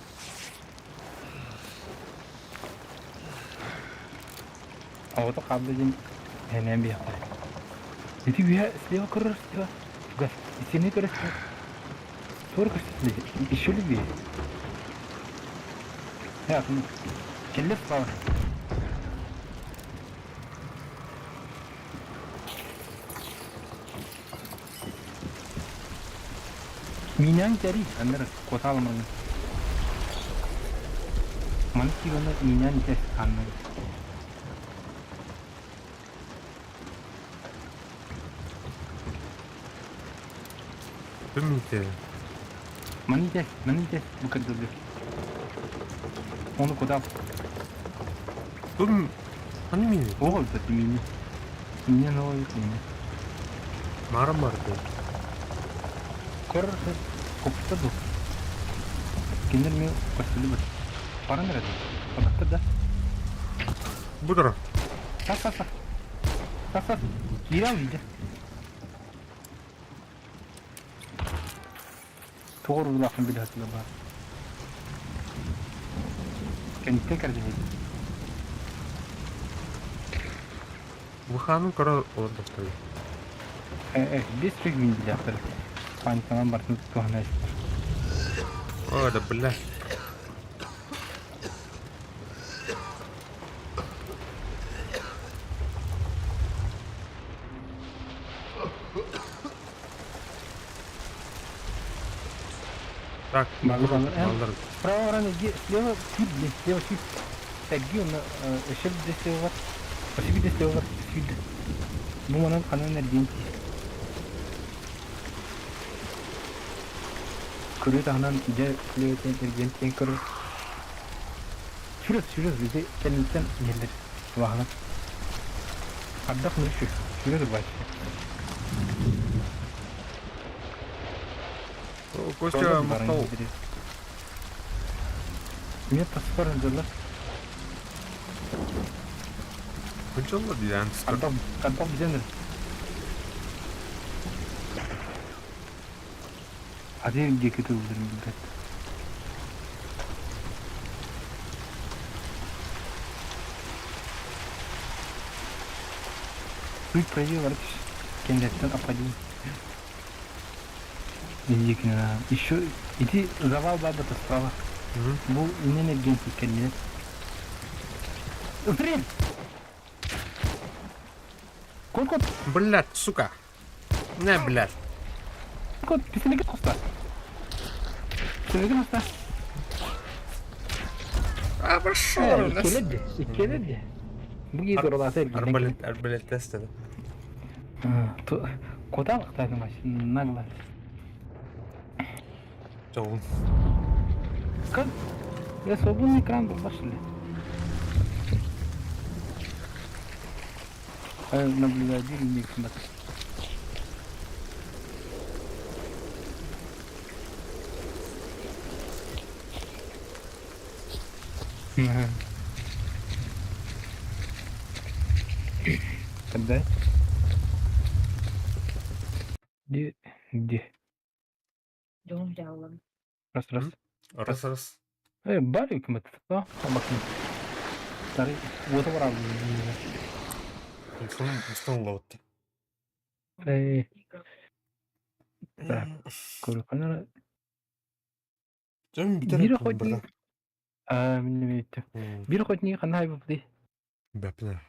Оҕото хаалла диэн эһэнээн биһиэхтэрэ. Ити үөһэ слева көрөр слева. Чугас. Итини көрө Туора көстө еще любви. Кэллэ справа. Минян тяри, аннары куотаалымаҥын. Маны киирэнэ минян итэ аннары. Ким итэ? Маны итэ, маны итэ, бу көрдөрдө. Ону куотаал. Ким? Ханна миинэ? Оҕо өлбөт миинэ. Миинэ оҕо миинэ. Маарым барда. Көр купта ду. Кинилэр эмиэ көстүлүбүт. Баран эрэ дуу. Табаттар да. Бу тура. Тас тас тас. Тас тас. Киирэ ал иийдэ. Тоҕо уруулаахпын билэ сатыыллар баар. Кэнниттэн кэрдиһэбит. Выхаанын көрө олордохторуй. Э, без фигни билиэхтэр. Паниканан бартын туһана истэр. О, да бля. Так, Баллар. Справа рано, слева чуть, блин, слева чуть. Эргий онно өссө биирдэ слева бар. Өссө биирдэ слева бар, сүүрдэ. Бу манан ханан эргийэн тиий. Көрүө таһынан дьэ слева эргийэн тиийэн көрөр. Сүрөс, сүрөс бизи кэнниттэн иһэллэр. Улахана. Ардах мүрүшү. Сүрө турбааччы. Костя махтал. Мне паспорт дала. Хынчалла диэн Ардах, ардах бизенер. Один диэки тылларын билбэт. Путь пройди кэнниттэн обходи. Еще ити завал баабыта справа. Бу иннин эргиэн кэннинэ. Ытырын! Кот кот! Блядь, сука! Не, блядь. Кот, пистолет хоста. Пистолет хоста. А, пошел! Иккиэлэр иккиэлэр дии. Бу киһи туралаата эргиллэн Арбалет, арбалет тестеді. Куда лахтаатым нагло. Чоҕун. Как? Я свободный экран был пошли. Наблюдаю, не Тогда. Где? Где? Раз, раз. Раз, раз. Бар үкімет. Тамакны. Старый. Вот враг. Устан лаутты. Так, көрүканара. Дьон бүтэр Биир охотник. Аа, мин эмиэ Биир охотник ханна хайбыппытый? Бэпнэ.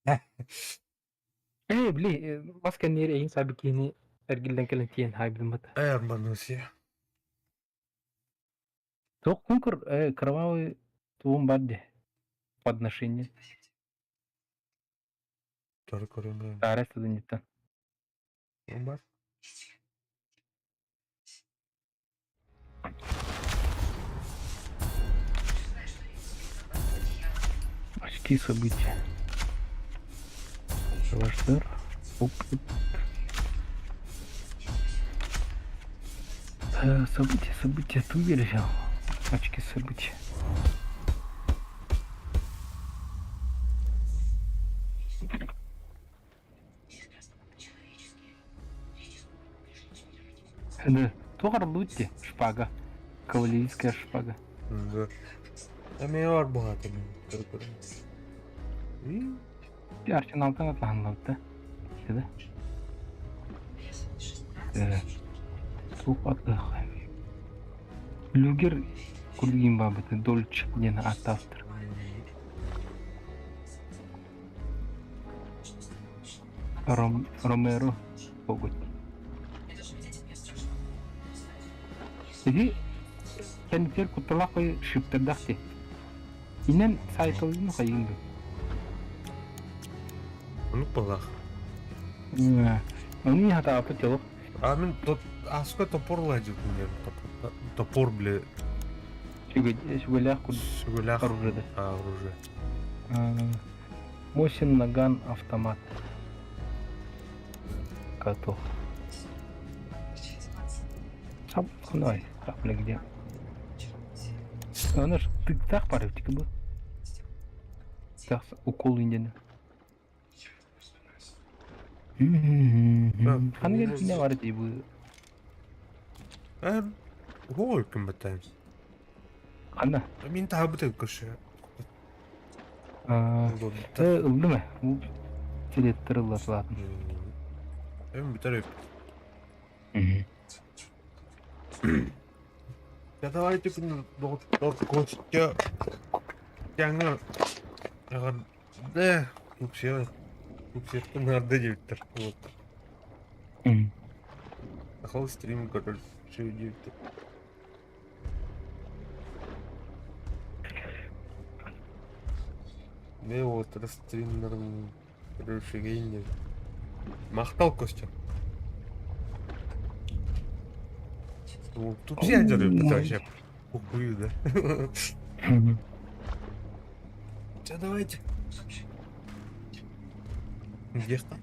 Ээ, били, мас кэнниэр эйин саабы киһини эргиллэн кэлэн тиийэн хаайбытым бата. Эр манусия. Туох кункур кровавый туум бар де подношение. Тор көрүҥэ. Таара студенттан. Бар. Очки события. Ваш Опыт. События, события, ту взял. Очки события. Да, туох арыллыбыт дии, шпага. Кавалерийская шпага. Да. Эмиэ бар буһаата Арсеналтан атаһанлабыт да. Да? Туох атыах. Люгер курдугин баабыты Дольч диэн ааттаахтар. Ром, Ромеро Коготь. Ити кэнниттэр кутталаах кой шиптэрдээх ти. Инэн сайтылын хайыын ду. Онук балах. Оны хатаапыт дьолох. А мин тот аска топор ладил топор бля. Сүгэлээх курдук. Сүгэлээх оружие да. Оружие. Мосин наган автомат. Готов. Сап, давай, бля, где? Она ж тыктах пары, бы. Так, укол инден. Ханна кэлбитинэ бар дии бу. Уһуо күммэтээн. Ханна? Мин таһабыт көрсө. Ыллым ээ. Билеттер ыллатылаатын. Эм бүтэр Я давайте күн Костя Эҕэрдэ Тупсия Тупсияттан нарды диэбиттэр вот. Сахал стрим көрөр диэбиттэр. Мэ уолаттара стримнарын көрөр үчүгэйин диэн. Махтал Костя. Тупсия дьарыйбыт вообще. Похую, да? Чэ, давайте. Где-то.